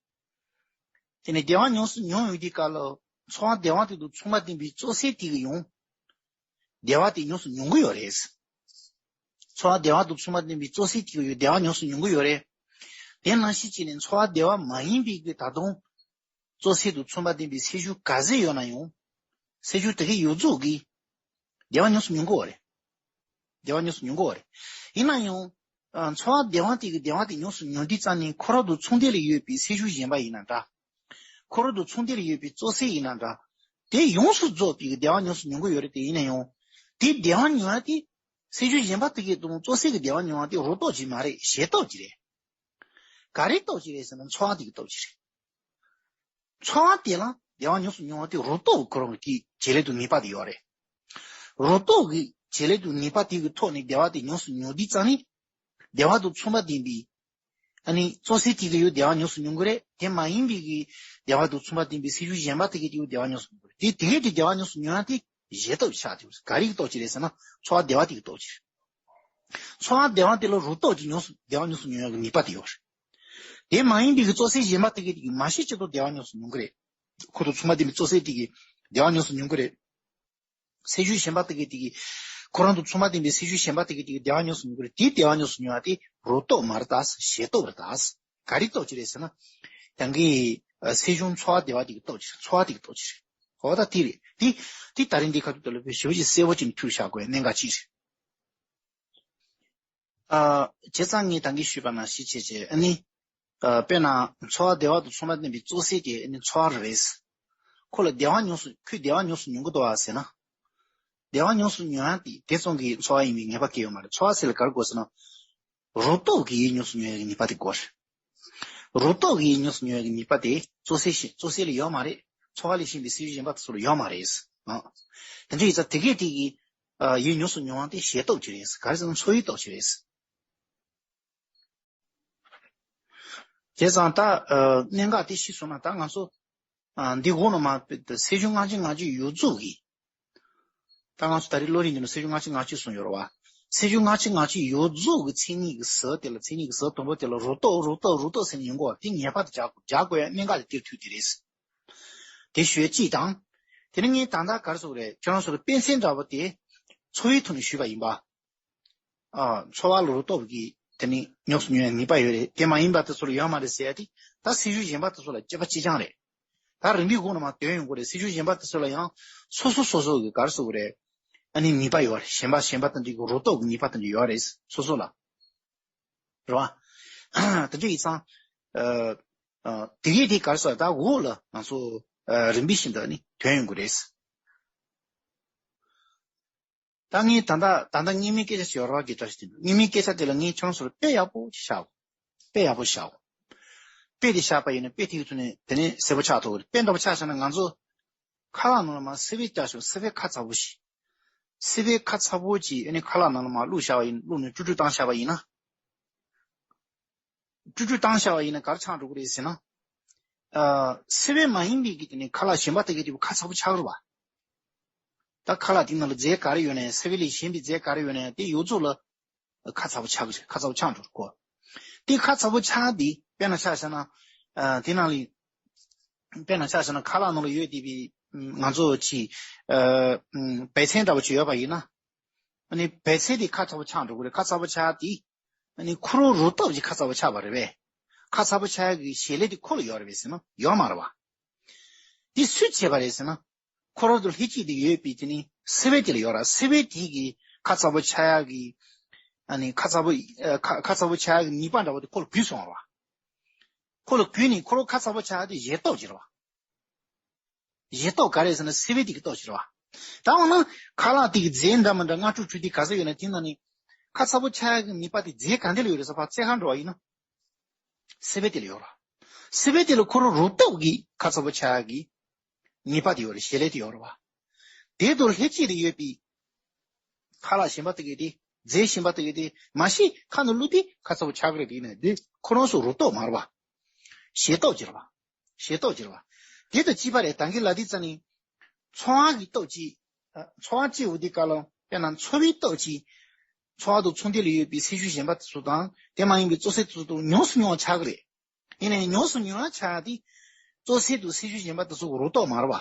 དེ་ནས་བདེ་བ་ཉམས་སུ་མྱོང་ཡོང་དུས་སྐབས་ལ། ཚོར་བ་བདེ་བ་དེ་དང་མཚུངས་པ་ལྡན་པའི་ཙོག་ཟེར་དེ་གིས་ཡང་བདེ་བ་དེ་ཉམས་སུ་མྱོང་གི་ཡོད་རེད། ཚོར་བ་བདེ་བ་དང་མཚུངས་པ་ལྡན་པའི་ཙོག་ཟེར་དེ་གིས་ཡང་བདེ་བ་ཉམས་སུ་མྱོང་གི་ཡོད་རེད། དེ་ནང་བཞིན་བྱས་ནས་ཚོར་བ་བདེ་བ་མ་ཡིན་པའི་གི་ད་དུང་ཙོག་ཟེར་དང་མཚུངས་པ་ལྡན་པའི་སེལ་འཇུག་ག་ཚོད་ཡོད་ན་ཡང་། སེལ་འཇུག་དེ་གིས་ཡོད་ཚད་ཀྱིས་བདེ་བ་ཉམས་སུ་མྱོང་གི་ཡོད་རེད། བདེ་བ་ཉམས་སུ་མྱོང་གི་ཡོད་རེད། ཡིན་ན་ཡང་། ཨ། ཚོར་བ་བདེ་བ་དེ་གིས་བདེ་བ་དེ་ཉམས་སུ་མྱོང་དུས་ཙམ་ནས་ཁོ་རང་དང་མཚུངས་ལྡན་ལ་ཡོད་པའི་སེལ་འཇུག་གཞན་པ་ཡིན་ན་འདྲ། ཁོ་རང་དང་མཚུངས་ལྡན་ལ་ཡོད་པའི་ཙོག་ཟེར་ཡིན་ན་འདྲ། དེ་ཡོངས་སུ་རྫོགས་པའི་བདེ་བ་ཉམས་སུ་མྱོང་གི་ཡོད་རེད། དེ་ཡིན་ན་ཡང་། དེ་བདེ་བ་མྱོང་ཡ་དེ་སེལ་འཇུག་གཞན་པ་དེ་གིས་དང་ཙོག་ཟེར་གྱི་བདེ་བ་མྱོང་བ་དེ་རུ་ཏོག་ཅིག་མ་རེད། གཞན་སྟོབས་ཅིག་རེད། ག་རེ་སྟོབས་ཅིག་རེད་ཟེར་ན་ཚོར་བ་དེ་གི་སྟོབས་ཅིག་རེད། ཚོར་བ་དེ་ལ་བདེ་བ་ཉམས་སུ་མྱོང་བ་དེ་རུ་ཏོག་ཁོ་རང་གི་བྱེད་ལས་དང་ནུས་པ་དེ་ཡོད་རེད། རུ་ཏོག་གི་བྱེད་ལས་དང་ནུས་པ་དེ་གི་ཐོག་ནས་བདེ་བ་དེ་ཉམས་སུ་མྱོང་དུས་ཙམ་ནས། བདེ་བ་དང་མཚུངས་པ་ལྡན་པའི། ཨ་ནི་ཙོག་ཟེར་དེ་གིས་ཡང་བདེ་བ་ཉམས་སུ་མྱོང་གི་རེད། དེ་མ་ཡིན་པའི་གི་བདེ་བ་དང་མཚུངས་པ་ལྡན་པའི་སེལ་འཇུག་གཞན་པ་དེ་གིས་ཡང་བདེ་བ་ཉམས་སུ་མྱོང་གི་རེད། དེ་དེ་གས་དེ་བདེ་བ་ཉམས་སུ་མྱོང་ཡ་དེ་གཞན་སྟོབས་ཆགས་དེ། ག་རེ་གི་སྟོབས་ཅིག་རེད་ཟེར་ན་ཚོར་བ་བདེ་བ་དེ་གི་སྟོབས་ཅིག་རེད། ཚོར་བ་བདེ་བ་དེ་ལ་རོ་ཏོག་གི་ཉམས་སུ་བདེ་བ་ཉམས་སུ་མྱོང་ཡག་གི་ནུས་པ་དེ་ཡོད་རེད། དེ་མ་ཡིན་པའི་གི་བཙོ་ཟས་གཞན་པ་དེ་གི་དེ་གི་མ་ཤི་ཆེད་དུ་བདེ་བ་ཉམས་སུ་མྱོང་གི་རེད། ཁོ་དང་མཚུངས་པ་ལྡན་པའི་བཙོ་ཟས་དེ་གི་བདེ་བ་ཉམས་སུ་མྱོང་གི་རེད། ཟས་བཅུད་གཞན་པ་དེ་གི་དེ་གི་ཁོ་རང་དང་མཚུངས་པ་ལྡན་པའི་ཟས་བཅུད་གཞན་པ་དེ་གི་དེ་གི་བདེ་བ་ཉམས་སུ་མྱོང་གི་རེད། དེའི་བདེ་བ་ཉམས་སུ་མྱོང་བ་དེ་རོ་ཏོག་མ་རེད་ད། ཞེ་ཏོག་རེད་ད། ག་རེ་ཏོག་ཅིག་རེད་ཟེར་ན། ཡང་གི་ཨ་སེམས་བྱུང་ཚོར་བ་བདེ་བ་དེ་གི་ཏོག་ཅིག་རེད། ཚོར་བ་དེ་གི་ཏོག་ཅིག་རེད། འོ་ད་དེ་རེད། དེ་དེ་ད་རིང་འདི་ཁ་ཐུག་ཏུ་ལ་བའི་ཞེ་པོ་ཅིག་གསལ་པོ་ཅིག་ནས་ཐུག་བཞག་དགོས་གནད་འགག་ཅིག་རེད། ཨ་བྱས་ཙང་ངས་ད་གིན་ཞུས་པ་ནང་བཞིན་བྱས་བྱས་ཨ་ནི། ཨ་དཔེར་ན་ཚོར་བ་བདེ་བ་དང་མཚུངས་པ་ལྡན་པའི་བཙོ་ཟས་དེ་ཨ་ནི་ཚོར་བ་རེད། ཁོ་ལ་བདེ་བ་ཉམས་སུ་ཁོས་བདེ་བ་ཉམས་སུ་མྱོང་གི་འདུག་བ་ཟེར་ན། བདེ་བ་ཉམས་སུ་མྱོང་ཡག་དེ་དེ་ཙམ་གྱིས་ཚོར་བ་ཡིན་པའི་ངེས་པ་སྐྱེ་ཡོད་མ་རེད། ཚོར་བ་ཟེར་ལ་ག་རེ་དགོས་ཟེར་ན། རོ་ཏོག་གིས་ཉམས་སུ་མྱོང་ཡག་གི་ནུས་པ་དེ་དགོས་རེད། རོ་ཏོག་གིས་ཉམས་སུ་མྱོང་ཡག་གི་ནུས་པ་དེ་བཙོ་ཟས་ཤིག་བཙོ་ཟས་ལ་ཡོད་མ་རེད། ཚོར་བ་ལས་གཞན་པའི་སེམས་བྱུང་གཞན་པ་དེ་ཚོ་ལ་ཡོད་མ་རེད། ཨ། དེ་འདྲ་ཡིན་ཙང་དེ་གས་དེ་གིས་ཨ་ཡིས་ཉམས་སུ་མྱོང་བ་དེ་ཞེ་ཏོག་ཅིག་རེད། ག་རེ་ཟེར་ན་ཚོར་བའི་ཏོག་ཅིག་རེད། བྱས་ཙང་ད་ཨ་གནད་འགག་དེ་ཤེས་སོང་ན་ད་ང་ཚོ་ཨ་འདི་འོག་ནས་མར་སེམས་བྱུང་ལྔ་བཅུ་ལྔ་བཅུ་ཡོངས་རྫོགས་ཀྱི། ད་ང་ཚོ་ད་རེས་བློ་རིག་འདི་ནས་སེམས་བྱུང་ལྔ་བཅུ་ལྔ་བཅུ་གསུངས་ཡོད་རེད་བ། སེམས་བྱུང་ལྔ་བཅུ་ལྔ་བཅུ་ཡོངས་རྫོགས་ཀྱི་མཚན་ཉིད་ཀྱི་ཟུར་དེ་ལ་མཚན་ཉིད་ཀྱི་ཟུར་དང་པོ་དེ་ལ་རོ་ཏོག་རོ་ཏོག་རོ་ཏོག་ཟེར་ནས་ཡོང་གོ་བ་དེ་ངེས་པར་དུ་སྦྱར་དགོས། སྦྱར་དགོས་ཡག་གནད་འགག་དེ་དེར་ཐུག་དེ་རེད། དེ་ཞུ་ཡག་གཅིག་དང་། དེ་ནས་ངས་ད་ལྟ་ག་རེ་ཟེར་དགོས་རེད། ཁྱོད་རང་ཚོ་ལ་དཔེ་མཚོན་འདྲ་པོ་དེ་ཚོར་བའི་ཐོག་ནས་ཞུས་པ་ཡིན་པ། ཨ་ཚོར་བ་ལ་རོ་ཏོག་གི་དེ་ནི་ཉམས་སུ་མྱོང་ཡག་ནུས་པ་ཡོད་རེད། དེ་མ་ཡིན་པ་དེ་ཚོ་ལ་ཡོད་མ་རེད་ཟེར་ཡག་དེ་ད་སེམས་བྱུང་གཞན་པ་དེ་ཚོ་ལ་དཔྱད་པ་གཅིག་རྐྱང་རེད། ད་རིམ་པའི་སྒོ་ནས་མར་འདོན་ཡོང་གི་རེད། སེམས་བྱུང་གཞན་པ་དེ་ཚོ་ལ་ཡང་སོ་སོ་སོ་སོ་གི་ག་རེ་ཟེར་དགོས་རེད། ཨ་ནི་ནུས་པ་ཡོད་རེད། གཞན་པ་གཞན་པ་དང་འདྲ་གི་རོ་ཏོག་གི་ནུས་པ་དང་འདྲ་ཡོད་རེད། སོ་སོ་ལ། རེད་བ། དེ་འདྲ་ཡིན་ཙང་། ཨ་ཨ་དེ་གས་དེ་ག་རེ་ཟེར་ད་འོག་ལ་ང་ཚོ་ཨ་རིམ་པ་བཞིན་དུ་ནི་འདོན་ཡོང་གི་རེད། ད་ངས་ད་ལྟ་ད་ལྟ་སྔོན་མའི་སྐད་ཆ་ཞིག་ཡོད་རེད་བ། དེ་འདྲ་ཞིག་དེ་འདྲ་སྔོན་མའི་སྐད་ཆ་དེ་ལ་ངས་ཁྱོད་ཚོར་དཔེ་ཡག་པོ་ཞིག་བཞག་དཔེ་ཡག་པོ་བཞག་དཔེ་དེ་བཞག་པ་ཡིན་ན་དཔེ་དེའི་ཐོག་ནས་དེ་ནས་གསལ་པོ་ཆགས་ཐུབ་ཀྱི་རེད། དཔེ་འདྲ་པོ་ཆ་བཞག་ན་ང་ཚོ་ཁ་ལག་ནང་ལ་མར་སི་པན་བརྒྱབ་བྱས། སི་པན་ཁ་ཚ་པོ་ཞིག་སི་པན་ཁ་ཚ་པོ་ཅིག་ཨ་ནི་ཁ་ལག་ནང་ལ་མར་བླུགས་བཞག་པ་ཡིན། བླུགས་ནས་དཀྲུག་དཀྲུག་བཏང་བཞག་པ་ཡིན་ན། དཀྲུག་དཀྲུག་བཏང་བཞག་པ་ཡིན་ན་ག་རེ་ཆགས་འགྲོ་གི་རེད་ཟེར་ན། ཨ་སི་པན་མ་ཡིན་པའི་གི་དེ་ནི་ཁ་ལག་གཞན་པ་དེ་གའི་དེ་ཁ་ཚ་པོ་ཆགས་ཀྱི་རེད་བ། ད་ཁ་ལག་དེ་ནང་ལ་རྫས་ག་རེ་ཡོད་ན་ཡང་། སི་པན་ལས་གཞན་པའི་རྫས་ག་རེ་ཡོད་ན་ཡང་དེ་ཡོངས་རྫོགས་ལ་ཁ་ཚ་པོ་ཆགས་ཀྱི་རེད། ཁ་ཚ་པོ་ཆགས་འགྲོ་གི་རེད་གོ། དེ་ཁ་ཚ་པོ་ཆགས་དེ་དཔེར་ན་ཆ་བཞག་ན། ཨ་དེ་ནང་ལ་དཔེར་ན་ཆ་བཞག་ན་ཁ་ལག་ནང་ལ་ཡོད་བསྡད་པའི་ང་ཚོ་ཅིག་ཨ་བད་ཚལ་འདྲ་པོ་ཅིག་ཡོད་པ་ཡིན་ན། ཨ་ནི་བད་ཚལ་དེ་ཁ་ཚ་པོ་ཆགས་འགྲོ་གི་རེད། ཁ་ཚ་པོ་ཆགས་དེ། ཨ་ནི་ཁོ་རང་རོ་ཏོག་ཅིག་ཁ་ཚ་པོ་ཆགས་པ་རེད་པས། ཁ་ཚ་པོ་ཆགས་ཡག་གི་བྱེད་ལས་དེ་ཁོ་ལ་ཡོད་རེད་པས་ཟེར་ན་ཡོད་མ་རེད་བ། དེ་སུས་བྱས་པ་རེད་ཟེར་ན། ཁོ་རང་དང་ལྷན་ཅིག་ཏུ་ཡོད་པའི་དེ་ནི་སི་པན་དེ་ལ་ཡོད་རེད། སི་པན་དེ་གི་ཁ་ཚ་པོ་ཆགས་ཡག་གི། ཨ་ནི་ཁ་ཚ་པོ་ཨ་ཁ་ཁ་ཚ་པོ་ཆགས་ཡག་གི་ནུས་པ་འདྲ་པོ་དེ་ཁོ་ལ་རྒུད་སོང་བ་རེད་བ། ཁོ་ལ་རྒུད་ནས་ཁོ་རང་ཁ་ཚ་པོ་ཆགས་ཡག་དེ་ཞེ་ཏོག་ཅིག་རེད་བ། ཞེ་ཏོག་ག་རེ་ཟེར་ན་སི་པན་དེ་གི་ཏོག་ཅིག་རེད་བ། ད་འོ་ན་ཁ་ལག་དེ་གི་རྫས་འདྲ་མི་འདྲ་ལྔ་དྲུག་དྲུག་དེ་ག་ཚོད་ཡོད་ན་དེ་ནང་ནས་ཁ་ཚ་པོ་ཆགས་ཡག་གི་ནུས་པ་དེ་རྫས་གང་དེ་ལ་ཡོད་རེད་ཟེར་བ་བཙལ་ག་འགྲོ་བ་ཡིན་ན། སི་པན་དེ་ལ་ཡོད་རེད། སི་པན་དེ་ལ་ཁོ་རང་རོ་ཏོག་གི་ཁ་ཚ་པོ་ཆགས་ཡག་གི་ནུས་པ་དེ་ཡོད་རེད། བྱེད་ལས་དེ་ཡོད་རེད་བ། དེ་དང་ལྷན་ཅིག་ཏུ་ཡོད་པའི་ཁ་ལག་གཞན་པ་དེ་གའི་དེ། རྫས་གཞན་པ་དེ་གའི་དེ་མ་གཞི་ཁ་ནང་བླུགས་དུས་ཁ་ཚ་པོ་ཆགས་ཀྱི་རེད། དེ་ཡིན་ན་དེ་ཁོ་རང་ཚོ་རོ་ཏོག་མ་རེད་བ། ཞེ་ཏོག་ཅིག་རེད་བ། ཞེ་ཏོག་ཅིག་རེད་བ། དེ་དང་གཅིག་པ་རེད། ད་གིན་ལབ་དུས་ཙམ་ནས་ཚོར་བ་གི་སྟོབས་ཀྱིས། ཨ་ཚོར་བ་སྐྱེ་བོ་དེ་ག་ལ་དཔེར་ན་ཚོར་བའི་སྟོབས་ཀྱིས་ཚོར་བ་དང་ཚོར་འདུ་ལ་ཡོད་པའི་སེམས་ཤུགས་གཞན་པ་དེ་ཚོ་དང་དེ་མ་ཡིན་པའི་བཙོ་ཟས་དེ་ཚོ་དང་ཉམས་སུ་མྱོང་བ་ཆགས་ཀྱི་རེད། ཡིན་ནའི་ཉམས་སུ་མྱོང་བ་ཆགས་དེ་བཙོ་ཟས་དང་སེམས་ཤུགས་གཞན་པ་དེ་ཚོ་རོ་ཏོག་མ་རེད་བ།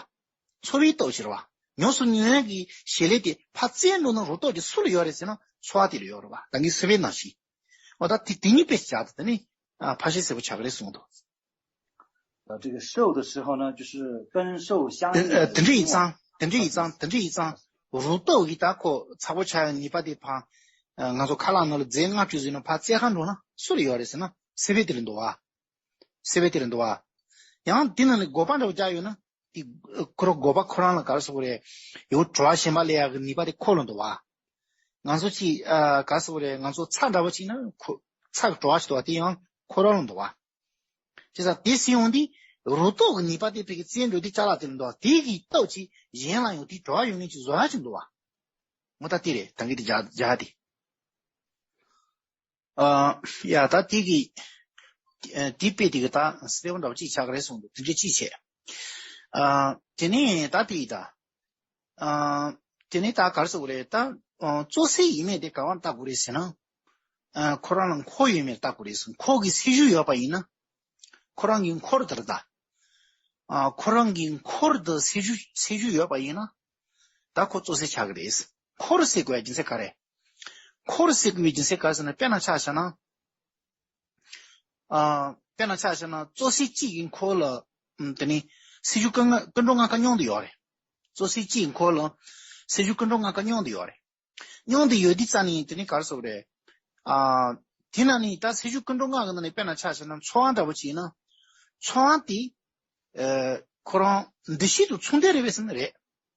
ཚོར་བའི་སྟོབས་ཀྱིས་རེད་བ། ཉམས་སུ་མྱོང་ཡག་གི་བྱེད་ལས་དེ་ཕར་བཙལ་འགྲོ་ན་རོ་ཏོག་དེ་སུ་ལ་ཡོད་རེད་ཟེར་ན་ཚོར་བ་དེ་ལ་ཡོད་རེད་བ། ད་གིན་སི་པན་ནང་བཞིན། འོ་ད་དེ་དེ་གཉིས་དཔེ་ཆ་བཞག་དུས་དེ་ནི་ཨ་ཕལ་ཆེར་གསལ་པོ་ཆགས་ཀྱི་རེད་གསུངས་འདུག 呃，这个瘦的时候呢，就是跟瘦相应的 དེ་འདྲ་ཡིན་ཙང་། དེ་འདྲ་ཡིན་ཙང་། དེ་འདྲ་ཡིན་ཙང་། རོ་ཏོག་གི་ད་ཁོ་ཚ་པོ་ཆགས་ཡག་ནུས་པ་དེ་ཕར། ཨ་ང་ཚོ་ཁ་ལག་ནང་ལ་རྫས་ལྔ་བཅུ་ཟིན་ན་ཕར་བཙལ་ག་འགྲོ་ན་སུ་ལ་ཡོད་རེད་ཟེར་ན་སི་པན་དེ་ལ་འདུག་བ། སི་པན་དེ་ལ་འདུག་བ། ཡང་དེ་ནང་ལ་དགོས་པ་འདྲ་བོ་རྒྱག་ཡོད་ན་དེ་ཁོ་རང་དགོས་པ་ཁོ་རང་ལ་ག་རེ་ཟེར་དགོས་རེད། ཡང་བྲོ་བ་གཞན་པ་སླེབས་ཡག་གི་ནུས་པ་དེ་ཁོ་ལ་འདུག་བ། ང་ཚོ་ཅིག་ཨ་ག་རེ་ཟེར་དགོས་རེད། ང་ཚོ་ཚྭ་འདྲ་བོ་ཅིག་ན་ཁོ་ཚྭ་གི་བྲོ་བ་ཞིག་འདུག་བ། དེ་ཡང་ཁོ་རང་ལ་འདུག་བ། བྱས་ཙང་དེ་སྲིད་ཡོང་དུས་རོ་ཏོག་གི་ནུས་པ་དེ་ཕ་གི་བཙལ་འགྲོ་དུས་ཅ་ལག་དེ་ལ་འདུག་བ། དེ་གི་སྟོབས་ཀྱིས་གཞན་ལ་ཡང་དེའི་བྲོ་བ་ཡོད་མཁན་ཅིག་བཟོ་ཡག་ཅིག་འདུག་བ། འོ་ད་དེ་རེད། ད་གིན་དེ་རྒྱག་རྒྱག་དེ། ཨ་ཡ་ད་དེ་གི་ཨ་དེ་དཔེ་དེ་གི་ད་གསལ་པོ་འདྲ་བོ་ཅིག་ཆགས་ཀྱི་རེད་གསུངས་འདུག་དེ་འདྲ་ཅིག་བྱས། ཨ་དེ་ནས་ད་དེ་ཡི་ད། ཨ་དེ་ནས་ད་ག་རེ་ཟེར་དགོས་རེད། ད་ ཨ་བཙོ་སྲེད་ཡིན་མེད་དེ་ག་བར་བལྟ་དགོས་རེད་ཟེར་ན། ཨ་ཁོ་རང་ལ་འཁོར་ཡོད་མེད་བལྟ་དགོས་རེད་ཟེར། འཁོར་གྱི་ཚེས་བཞུགས་ཡོད་པ་ཡིན་ན། ཁོ་རང་གི་འཁོར་དེར་ད། ཨ་ཁོ་རང་གི་འཁོར་དུ་ཚེས་བཞུགས་ཚེས་བཞུགས་ཡོད་པ་ཡིན་ན། ད་ཁོ་བཙོ་སྲེད་ཆགས་ཀྱི་རེད། འཁོར་ཟེར་དགོས་ཡ་རྒྱུ་མཚན་ག་རེ། འཁོར་ཟེར་དགོས་པའི་རྒྱུ་མཚན་ག་རེ་ཟེར་ན། དཔེར་ན་ཆ་བཞག་ན། ཨ་དཔེར་ན་ཆ་བཞག་ན་བཙོ་སྲེད་གཅིག་གི་འཁོར་ལ། ཨམ་དེ་ནི་ཚེས་བཞུགས་སྐུ་ལྔ་སྐུ་འགྲོ་ལྔ་ཀ་མཉམ་དུ་ཡོད་རེད། བཙོ་སྲེད་གཅིག་གི་འཁོར་ལ་ཚེས་བཞུགས་སྐུ་འགྲོ་ལྔ་ཀ་མཉམ་དུ་ཡོད་རེད། མཉམ་དུ་ཡོད་དུས་ཙ་ནི་དེ་ནི་ག་རེ་ཟེར་དགོས་རེད། ཨ་དེ་ན་ནི་ད་ཚེས་བཞུགས་སྐུ་འགྲོ་ལྔ་གི་ནང་ནས་དཔེར་ན་ཆ་བཞག་ན་ཚོར་བ་འདྲ་པོ་ཅིག་ཡིན་ན། ཚོར་བ་དེ། ཨ་ཁོ་རང་འདུ་ཤེས་དང་མཚུངས་ལྡན་རེད་པས་ཟེར་ན་རེད།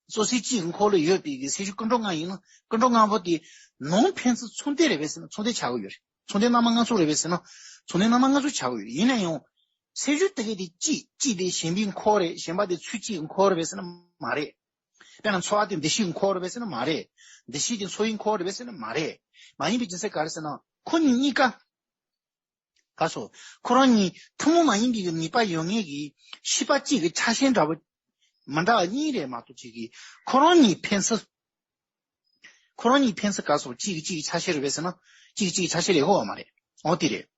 བཙོ་སྲེད་གཅིག་གི་འཁོར་ལ་ཡོད་པའི་གི་ཚེས་བཞུགས་སྐུ་འགྲོ་ལྔ་ཡིན་ན། སྐུ་འགྲོ་ལྔ་པོ་དེ་ནང་ཕན་ཚུན་མཚུངས་ལྡན་རེད་པས་ཟེར་ན། མཚུངས་ལྡན་ཆགས་ཀྱི་ཡོད་རེད། མཚུངས་ལྡན་རྣམ་པ་སྣ་ཚོགས་རེད་པས་ཟེར་ན། མཚུངས་ལྡན་རྣམ་པ་སྣ་ཚོགས་ཆགས་ཀྱི་ཡོད་རེད། ཡིན་ན་ཡང་། ཚེས་བཞུགས་དེ་གའི་དེ་གཅིག་གཅིག་དེ་གཞན་པའི་འཁོར་རེད། གཞན་པ་དེ་ཚུལ་གཅིག་གི་འཁོར་རེད་པས་ཟེར་ན་མ་རེད། དཔེར་ན་ཚོར་བ་དེ་འདུ་ཤེས་ཀྱི་འཁོར་རེད་པས་ཟེར་ན་མ་རེད། འདུ་ཤེས་དེ་ཚོར་བའི་འཁོར་རེད་པས་ཟེར་ན་མ་རེད། མ་ཡིན་པའི་རྒྱུ་མཚན་ག་རེ་ཟེར་ན། ཁོ་གཉིས་གཉིས་ཀ། ག་སོ། ཁོ་རང་གཉིས་ཐུན་མོང་མ་ཡིན་པའི་ནུས་པ་ཡོད་མཁན་གྱི་ཤེས་པ་གཅིག་གི་ཆ་ཤས་འདྲ་པོ། མི་འདྲ་བ་གཉིས་རེད་མ་གཏོགས་གཅིག་གི་ཁོ་རང་གཉིས་ཕན་ཚུན། ཁོ་རང་གཉིས་ཕན་ཚུན་ག་སོ་གཅིག་གི་གཅིག་གི་ཆ་ཤས་རེད་པས་ཟེར་ན། གཅིག་གི་གཅིག་གི་ཆ་ཤས་རེད་ཧོ་བ་མ་རེད། འོ་དེ་རེད།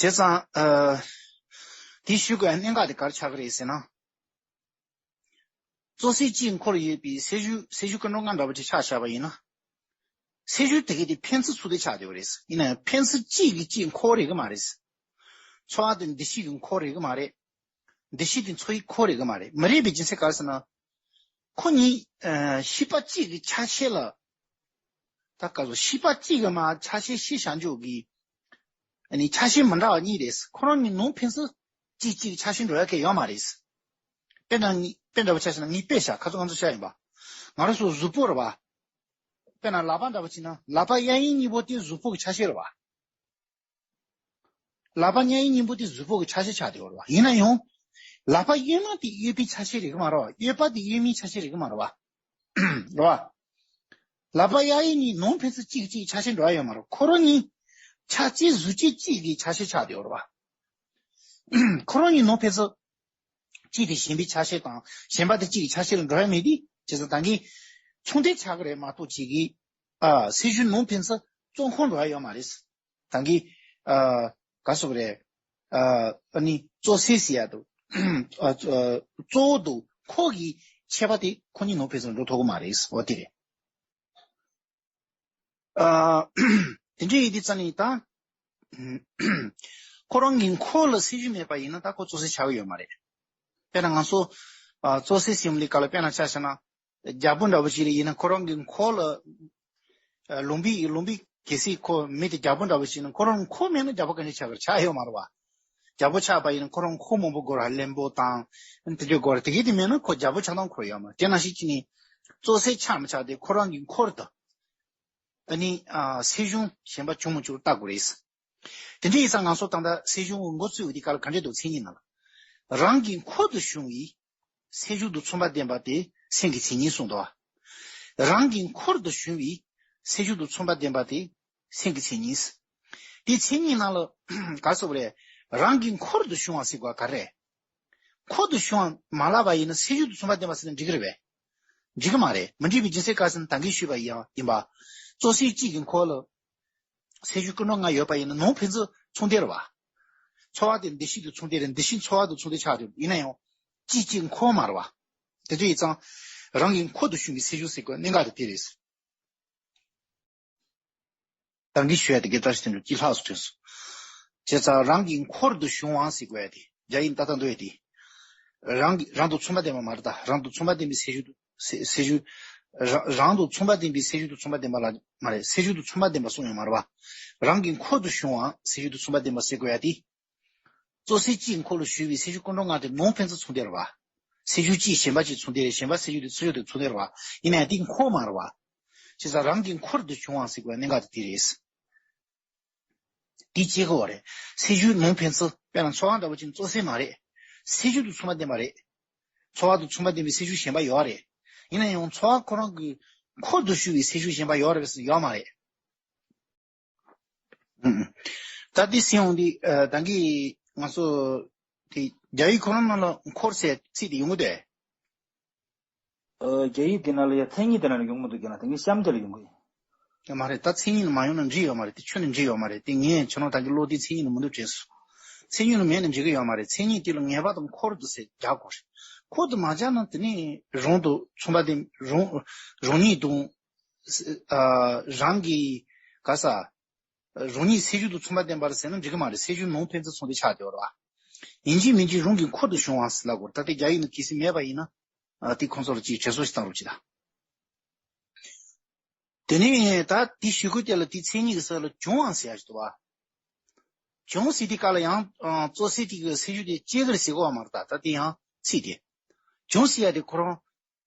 བྱས་ཙང་། ཨ་དེ་ཞུ་དགོས་གནད་འགག་དེ་ག་རེ་ཆགས་ཀྱི་རེད་ཟེར་ན། བཙོ་སྲེད་གཅིག་འཁོར་ཡོད་པའི་ཚེས་བཞུགས་ཚེས་བཞུགས་སྐུ་འགྲོ་ལྔ་འདྲ་པོ་ཅིག་ཆ་བཞག་པ་ཡིན་ན། ཚེས་བཞུགས་དེ་གའི་དེ་ཕན་ཚུན་མཚུངས་ལྡན་ཆགས་བསྡད་པ་རེད། ཡིན་ན་ཡང་ཕན་ཚུན་གཅིག་གིས་གཅིག་འཁོར་རེད་གི་མ་རེད། ཚོར་བ་དེ་འདུ་ཤེས་ཀྱི་འཁོར་རེད་གི་མ་རེད། འདུ་ཤེས་དེ་ཚོར་བའི་འཁོར་རེད་གི་མ་རེད། མ་རེད་པའི་རྒྱུ་མཚན་ག་རེ་ཟེར་ན། ཁོ་གཉིས་ཨ་ཤེས་པ་གཅིག་གི་ཆ་ཤས་ལ། ད་ག་ཚོད་ཤེས་པ་གཅིག་གི་མ་ཆ་ཤས་ཤེས་བྱ་འཇོག་གི། ཨ་ནི་ཆ་ཤས་མི་འདྲ་བ་གཉིས་རེད། ཁོ་རང་གཉིས་ནང་ཕན་ཚུན་གཅིག་གཅིག་ཆ་ཤས་འགྲོ་ཡ་གི་ཡོད་མ་རེད། དཔེར་ན་ངས་དཔེ་འདྲ་པོ་ཆ་བཞག་ན་ངས་དཔེ་བཞག་ཁ་ཚོན་ང་ཚོ་བཤད་ཡིན་པ། ང་རང་ཚོ་གཟུགས་པོ་རེད་པ། དཔེར་ན་ལག་པ་འདྲ་པོ་བྱས་ན་ལག་པ་གཡས་གཡོན་གཉིས་པོ་དེ་གཟུགས་པོ་གི་ཆ་ཤས་རེད་པ། ལག་པ་གཡས་གཡོན་གཉིས་པོ་དེ་གཟུགས་པོ་གི་ཆ་ཤས་ཆགས་བསྡད་ཡོད་རེད་པ། ཡིན་ན་ཡང་། ལག་པ་གཡོན་མ་དེ་གཡས་པའི་ཆ་ཤས་རེད་གི་མ་རེད་པ། གཡས་པ་དེ་གཡོན་མའི་ཆ་ཤས་རེད་གི་མ་རེད་པ། རེད་པ། ལག་པ་གཡས་གཡོན་གཉིས་ནང་ཕན་ཚུན་གཅིག་གཅིག་ཆ་ཤས་འགྲོ་ཡ་ཡོད་མ་རེད། ཁོ་རང་གཉིས་ཆ་གཅིག་གཟུགས་ཅན་གཅིག་གི་ཆ་ཤས་ཆགས་བསྡད་ཡོད་རེད་པ། ཁོ་རང་གཉིས་ནང་ཕན་ཚུན་གཅིག་དེ་གཞན་པའི་ཆ་ཤས་དང་གཞན་པ་དེ་གཅིག་གི་ཆ་ཤས་ལ་འགྲོ་ཡ་མེད་དེ། བྱས་ཙང་ད་གིན་མཚུངས་ལྡན་ཆགས་ཀྱི་རེད་མ་གཏོགས་གཅིག་གི། ཨ་ཚེས་བཞུགས་ནང་ཕན་ཚུན་གཙོ་འཁོར་འགྲོ་ཡ་ཡོད་མ་རེད། ད་གིན། ཨ་ག་སོགས་རེད། ཨ་ཨ་ནི་བཙོ་སྲེད་ཟེར་ཡ་དུ། ཨ་གཙོ་བོ་དུ་འཁོར་གྱི་ཁྱད་པར་དེ་ཁོ་གཉིས་ནང་ཕན་ཚུན་འགྲོ་ཐུབ་ཀྱི་མ་རེད། འོ་དེ་རེད། ཨ་དེ་འདྲ་ཡིན་དུས་ཙ་ནི་ད། ཁོ་རང་གི་འཁོར་ལ་ཚེས་བཞུགས་མེད་པ་ཡིན་ན་ད་ཁོ་བཙོ་སྲེད་ཆགས་ཀྱི་ཡོད་མ་རེད། དཔེར་ན་ང་ཚོ། ཨ་བཙོ་སྲེད་ཟེར་ཡོང་དུས་སྐབས་ལ་དཔེར་ན་ཆ་བཞག་ན། རྒྱལ་པོ་འདྲ་བོ་ཞིག་ལ་ཡིན་ན་ཁོ་རང་གི་འཁོར་ལ། ཨ་ལུང་པའི་ལུང་པའི་གལ་སྲིད་ཁོ་མི་དེ་རྒྱལ་པོ་འདྲ་བོ་ཞིག་ཡིན་ན་ཁོ་རང་འཁོར་མེད་ན་རྒྱལ་པོ་ག་འདྲ་ཆགས་ཀྱི་རེད། ཆགས་ཡོད་མ་རེད་པ། རྒྱལ་པོ་ཆགས་པ་ཡིན་ན་ཁོ་རང་འཁོར་མང་པོ་དགོས་རེད། བློན་པོ་དང་། དེ་འདྲ་དགོས་རེད། དེ་གས་དེ་མེད་ན་ཁོ་རྒྱལ་པོ་ཆགས་སྟངས་ཁོ་རང་ཡོད་མ་རེད། དེ་ནང་བཞིན་གྱི་ནི། བཙོ་སྲེད་ཆགས་མི་ཆགས་དེ་ཁོ་རང་གི་འཁོར་དུ། ཨ་ནི་ཨ་ཚེས་བྱུང་གཞན་པ་བྱུང་མི་བྱུང་བལྟ་དགོས་རེད། དེ་འདྲ་ཡིན་ཙང་ང་ཚོ་ད་ལྟ་ཚེས་བྱུང་གི་འགོ་བཙུགས་པ་དེ་ག་ལ་ག་འདྲས་འདུག་མཚན་ཉིད་ནང་ལ། རང་གི་འཁོར་དུ་བྱུང་བའི་ཚེས་བྱུང་དང་མཚུངས་པ་ལྡན་པ་དེ་སེམས་ཀྱི་མཚན་ཉིད་གསུངས་འདུག་རང་གི་འཁོར་དུ་བྱུང་བའི་ཚེས་བྱུང་དང་མཚུངས་པ་ལྡན་པ་དེ་སེམས་ཀྱི་མཚན་ཉིད། དེ་མཚན་ཉིད་ནང་ལ་ག་རེ་ཟེར་དགོས་རེད། རང་གི་འཁོར་དུ་བྱུང་བ་ཟེར་དགོས་པ་ག་རེ་རེད། འཁོར་དུ་བྱུང་བ་མ་ལབ་པ་ཡིན་ན་ཚེས་བྱུང་དང་མཚུངས་པ་ལྡན་པ་ཟེར་ན་འགྲིག་གི་རེད་པས། འགྲིག་གི་མ་རེད། མི་འགྲིག་པའི་རྒྱུ་མཚན་ག་རེ་ཟེར་ན་ད་གིན་ཞུས་པ་ཡང་ཡིན་པ། བཙོ་སྲེད་གཅིག་གི་འཁོར་ལ། ཚེས་བྱུང་སྐུ་འགྲོ་ལྔ་ཡོད་པ་ཡིན་ན་ནང་ཕན་ཚུན་མཚུངས་ལྡན་རེད་པ། ཚོར་བ་དེ་འདུ་ཤེས་དང་མཚུངས་ལྡན་རེད། འདུ་ཤེས་ཚོར་བ་དང་མཚུངས་ལྡན་ཆགས་རེད། ཡིན་ན་ཡང་། གཅིག་གཅིག་འཁོར་མ་རེད་པ། དེ་འདྲ་ཡིན་ཙང་། རང་གི་འཁོར་དུ་བྱུང་བའི་ཚེས་བྱུང་ཟེར་དགོས་གནད་འགག་དེ་དེ་རེད། ད་གིན་ཞུ་ཡ་དེ་གའི་བཀྲ་ཤིས་དོན་གྲུབ་ཀྱིས་ལྷག་སུ་ཐོན་སོང་། བྱས་ཙང་རང་གི་འཁོར་དུ་བྱུང་བ་ཟེར་དགོས་ཡ་དེ་རྒྱ་ཡིག་ཏག་ཏག་འདུག་ཡ་དེ། རང་གི་རང་དང་མཚུངས་པ་ལྡན་པ་མ་རེད་ད། རང་དང་མཚུངས་པ་ལྡན་པའི་ཚེས་བྱུང་དུ་ཚེས་ཚེས་བྱུང་། རང་རང་དང་མཚུངས་པ་ལྡན་པའི་ཚེས་བྱུང་དང་མཚུངས་པ་ལྡན་པ་ལ་མ་རེད། ཚེས་བྱུང་དང་མཚུངས་པ་ལྡན་པ་གསུངས་ཡོད་མ་རེད་པ། རང་གི་འཁོར་དུ་བྱུང་བ་ཚེས་བྱུང་དང་མཚུངས་པ་ལྡན་པ་ཟེར་དགོས་ཡ་དེ། བཙོ་སྲེད་གཅིག་འཁོར་ལ་ཞུགས་པའི་ཚེས་བྱུང་སྐུ་འགྲོ་ལྔ་དེ་ནང་ཕན་ཚུན་མཚུངས་ལྡན་རེད་པ། ཚེས་བྱུང་གཅིག་གཞན་པ་གཅིག་མཚུངས་ལྡན་རེད། གཞན་པ་ཚེས་བྱུང་དེ་ཚེས་བྱུང་དེ་མཚུངས་ལྡན་རེད་པ། ཡིན་ན་ཡང་དེ་འཁོར་མ་རེད་པ། བྱས་ཙང་རང་གི་འཁོར་དུ་བྱུང་བ་ཟེར་དགོས་གནད་འགག་དེ་དེ་རེད། དེ་གཅིག་གོ་བ་རེད། ཚེས་བྱུང་ནང་ཕན་ཚུན་དཔེར་ན་ཚོར་བ་འདྲ་པོ་ཅིག་བཙོ་སྲེད་མ་རེད། ཚེས་བྱུང་དང་མཚུངས་པ་ལྡན་པ་རེད། ཚོར་བ་དང་མཚུངས་པ་ལྡན་པའི་ཚེས་བྱུང་གཞན་པ་ཡོད་རེད། ཡིན་ན་ཡང་ཚོར་བ་ཁོ་རང་གི་འཁོར་དུ་ཞུགས་པའི་ཚེས་བྱུང་གཞན་པ་ཡོད་རེད་པས་ཟེར་ན་ཡོད་མ་རེད། ཨུམ། ད་འདི་ཟེར་ཡོང་དུས་ཨ་ད་གིན་ང་ཚོ་དེ་རྒྱ་ཡིག་ཁོ་རང་ནང་ལ་འཁོར་ཟེར་ཚིག་དེ་ཡོང་གི་འདུག་ཨ། རྒྱ་ཡིག་དེ་ནང་ལ་ཡ་མཚན་ཉིད་དེ་ནང་ལ་ཡོང་གི་འདུག་རྒྱ་ནག་དེ་ངའི་གཤམ་དེ་ལ་ཡོང་གི་ཡིན། ཡོད་མ་རེད། ད་མཚན་ཉིད་ནང་མ་ཡོང་ན་འགྲིག་ཡོད་མ་རེད། དེ་ཁྱོན་ནས་འགྲིག་ཡོད་མ་རེད། དེ་ངས་ཁྱོད་རང་ད་གི་བློ་དེ་མཚན་ཉིད་ནང་མི་འདུག་བྱས་སོང་། མཚན་ཉིད་ནང་མེད་ན་འགྲིག་གི་ཡོད་མ་རེད། མཚན་ཉིད་དེ་ལ་ངེས་པ་དང་འཁོར་དུ་ཟེར་རྒྱག་དགོས་རེད། འཁོར་དུ་མ་རྒྱག་ན་དེ་ནི་རང་དང་མཚུངས་པ་དེ་རང་རང་ཉིད་དང་། ཨ། རང་གི་ག་ས། རང་ཉིད་སེལ་འཇུག་དང་མཚུངས་པ་ལྡན་པར་ཟེར་ན་འགྲིག་གི་མ་རེད། སེལ་འཇུག་ནང་ཕན་ཚུན་མཚུངས་ཏེ་ཆགས་བསྡད་ཡོད་རེད་བ། ཡིན་གཅིག་མིན་གཅིག་རང་གི་འཁོར་དུ་བྱུང་བ་ཟེར་ལབ་དགོས་རེད། ད་ལྟའི་རྒྱ་ཡིག་ནང་གལ་སྲིད་མེད་པ་ཡིན་ན། ཨ། དེ་ཁོང་ཚོ་ལ་ཅིག་དྲི་བསུ་ཞིག་བཏང་རོགས་གྱིས་ད། དེ་ནས་ད་དེ་ཞུ་དགོས་དེ་ལ་དེའི་མཚན་ཉིད་ཀྱི་ས་ལ་བྱུང་བ་ཟེར་ཡ་ཞིག་འདུག་བ། བྱུང་ཟེར་དེ་ག་ལ་ཡང་། ཨ། གཙོ་སེལ་དེ་གི་སེལ་འཇུག་དེ་སྐྱེ་གི་རེད་ཟེར་གོ་བ་མ་རེད། ད་ད་དེ་ཡང་ཚིག་དེ། བྱུང་ཟེར་ཡ་དེ་ཁོ་རང་།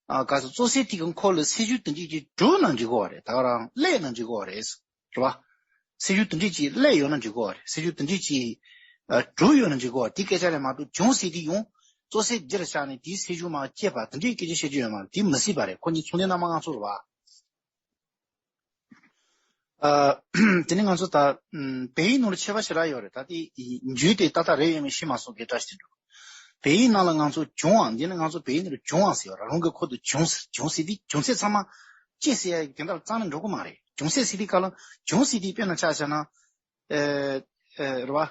ཨ། ག་ས་གཙོ་སེལ་དེ་གི་འཁོར་ལ་སེལ་འཇུག་དེ་འདྲས་ཀྱི་གྲུབ་ན་འགྲིག་གོ་བ་རེད། ད་ག་རང་སླེབས་ན་འགྲིག་གོ་བ་རེད། རེད་བ། སེལ་འཇུག་དེ་འདྲས་ཀྱི་སླེབས་ཡོད་ན་འགྲིག་གོ་བ་རེད། སེལ་འཇུག་དེ་འདྲས་ཀྱི། ཨ། གྲུབ་ཡོད་ན་འགྲིག་གོ་བ། དེ་སྐད་ཆ་རེད་མ་གཏོགས་བྱུང་ཟེར་དེ་ཡང་གཙོ་སེལ་འདི་ལ་བཞག་ནས་དེའི་སེལ་འཇུག་མར་སྐྱེས་པ་དེ་འདྲས་སྐད་ཆ་བཤད་རྒྱུ་ཡོད་མ་རེད། དེ་མི་སྲིད་པ་རེད། ཁོ་གཉིས་མཚུངས་ལྡན་རྣམ་པ་སྣ་ཚོགས་རེད་བ། ཨ། དེ་ནི་ང་ཚོ་ད། ཨམ། བོད་ཡིག་ནང་ལ་ཁྱད་པར་ཞེ་དྲག་ཡོད་རེད། ད་དེ་འཇུག་དེ་ཏག་ཏག་རེད་ཡོད་མེད་ཤེས་མ་སོང་གི་བཀྲ་ཤིས་བདེ་ལེགས། བོད་ཡིག་ནང་ལ་ང་ཚོ་བྱུང་བ། འདི་ནི་ང་ཚོ་བོད་ཡིག་ནང་ལ་བྱུང་བ་ཟེར་ཡོད་རེད། རང་གི་འཁོར་དུ་བྱུང་ཟེར། བྱུང་ཟེར་དེ་བྱུང་ཚད་ཚང་མ་སྐྱེས་ཟེར་ཡ་གི་དེ་འདྲ་ལ་རྩ་ནས་འགྲོ་གི་མ་རེད། བྱུང་ཚད་ཟེར་དེ་ག་ལ་བྱུང་ཟེར་དེ་དཔེར་ན་ཆ་བཞག་ན། ཨེ། ཨེ། རེད་བ།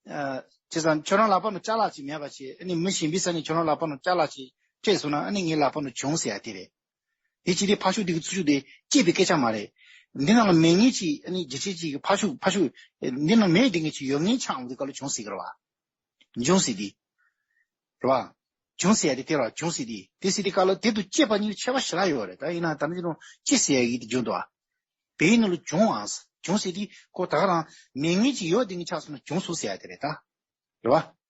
ཨ། བྱས་ཙང་ཁྱོད་རང་ལག་པ་ནང་ཅ་ལག་ཅིག་མེད་པ་བྱས། ཨ་ནི་མི་གཞན་པའི་ས་ནས་ཁྱོད་རང་ལག་པ་ནང་ཅ་ལག་ཅིག་སྤྲད་སོང་ན། ཨ་ནི་ངའི་ལག་པ་ནང་བྱུང་ཟེར་ཡ་དེ་རེད། དེ་ཅི་སྟེ་ཕར་ཕྱོགས་དེ་གི་ཚུར་ཕྱོགས་དེ་སྐྱེས་པའི་སྐད་ཆ་མ་རེད། འདི་ནང་ལ་མེད་མཁན་ཅིག་ཨ་ནི་རྒྱུ་ཆ་ཅིག་གི་ཕར་ཕྱོགས་ཕར་ཕྱོགས། འདི་ནང་མེད་བསྡད་མཁན་ཅིག་ཡོད་མཁན་ཆགས་འོང་དུས་སྐབས་ལ་བྱུང་ཟེར་གི་རེད་བ། འབྱུང་ཟེར་དེ། རེད་བ། འབྱུང་ཟེར་ཡ་དེ་དེ་རེད་བ། འབྱུང་ཟེར་དེ། དེ་ཟེར་དུས་སྐབས་ལ་དེ་དང་སྐྱེས་པ་གཉིས་ཁྱད་པར་ཞེ་དྲག་ཡོད་རེད། ད་ཡིན་ན་ད་ནི་ཅི་ནོ་སྐྱེས་ཟེར་ཡ་གི་དེ་འབྱུང་འདུག་བ། བོད་ཡིག་ནང་ལ་བྱུང་བ། བྱུང་ཟེར་དུས་ཁོ་ད་ག་རང་མེད་མཁན་ཅིག་ཡོད་བསྡད་མཁན་ཆགས་སོང་ན་བྱུང་སོང་ཟེར་ཡ་དེ་རེད་ད། རེད་བ།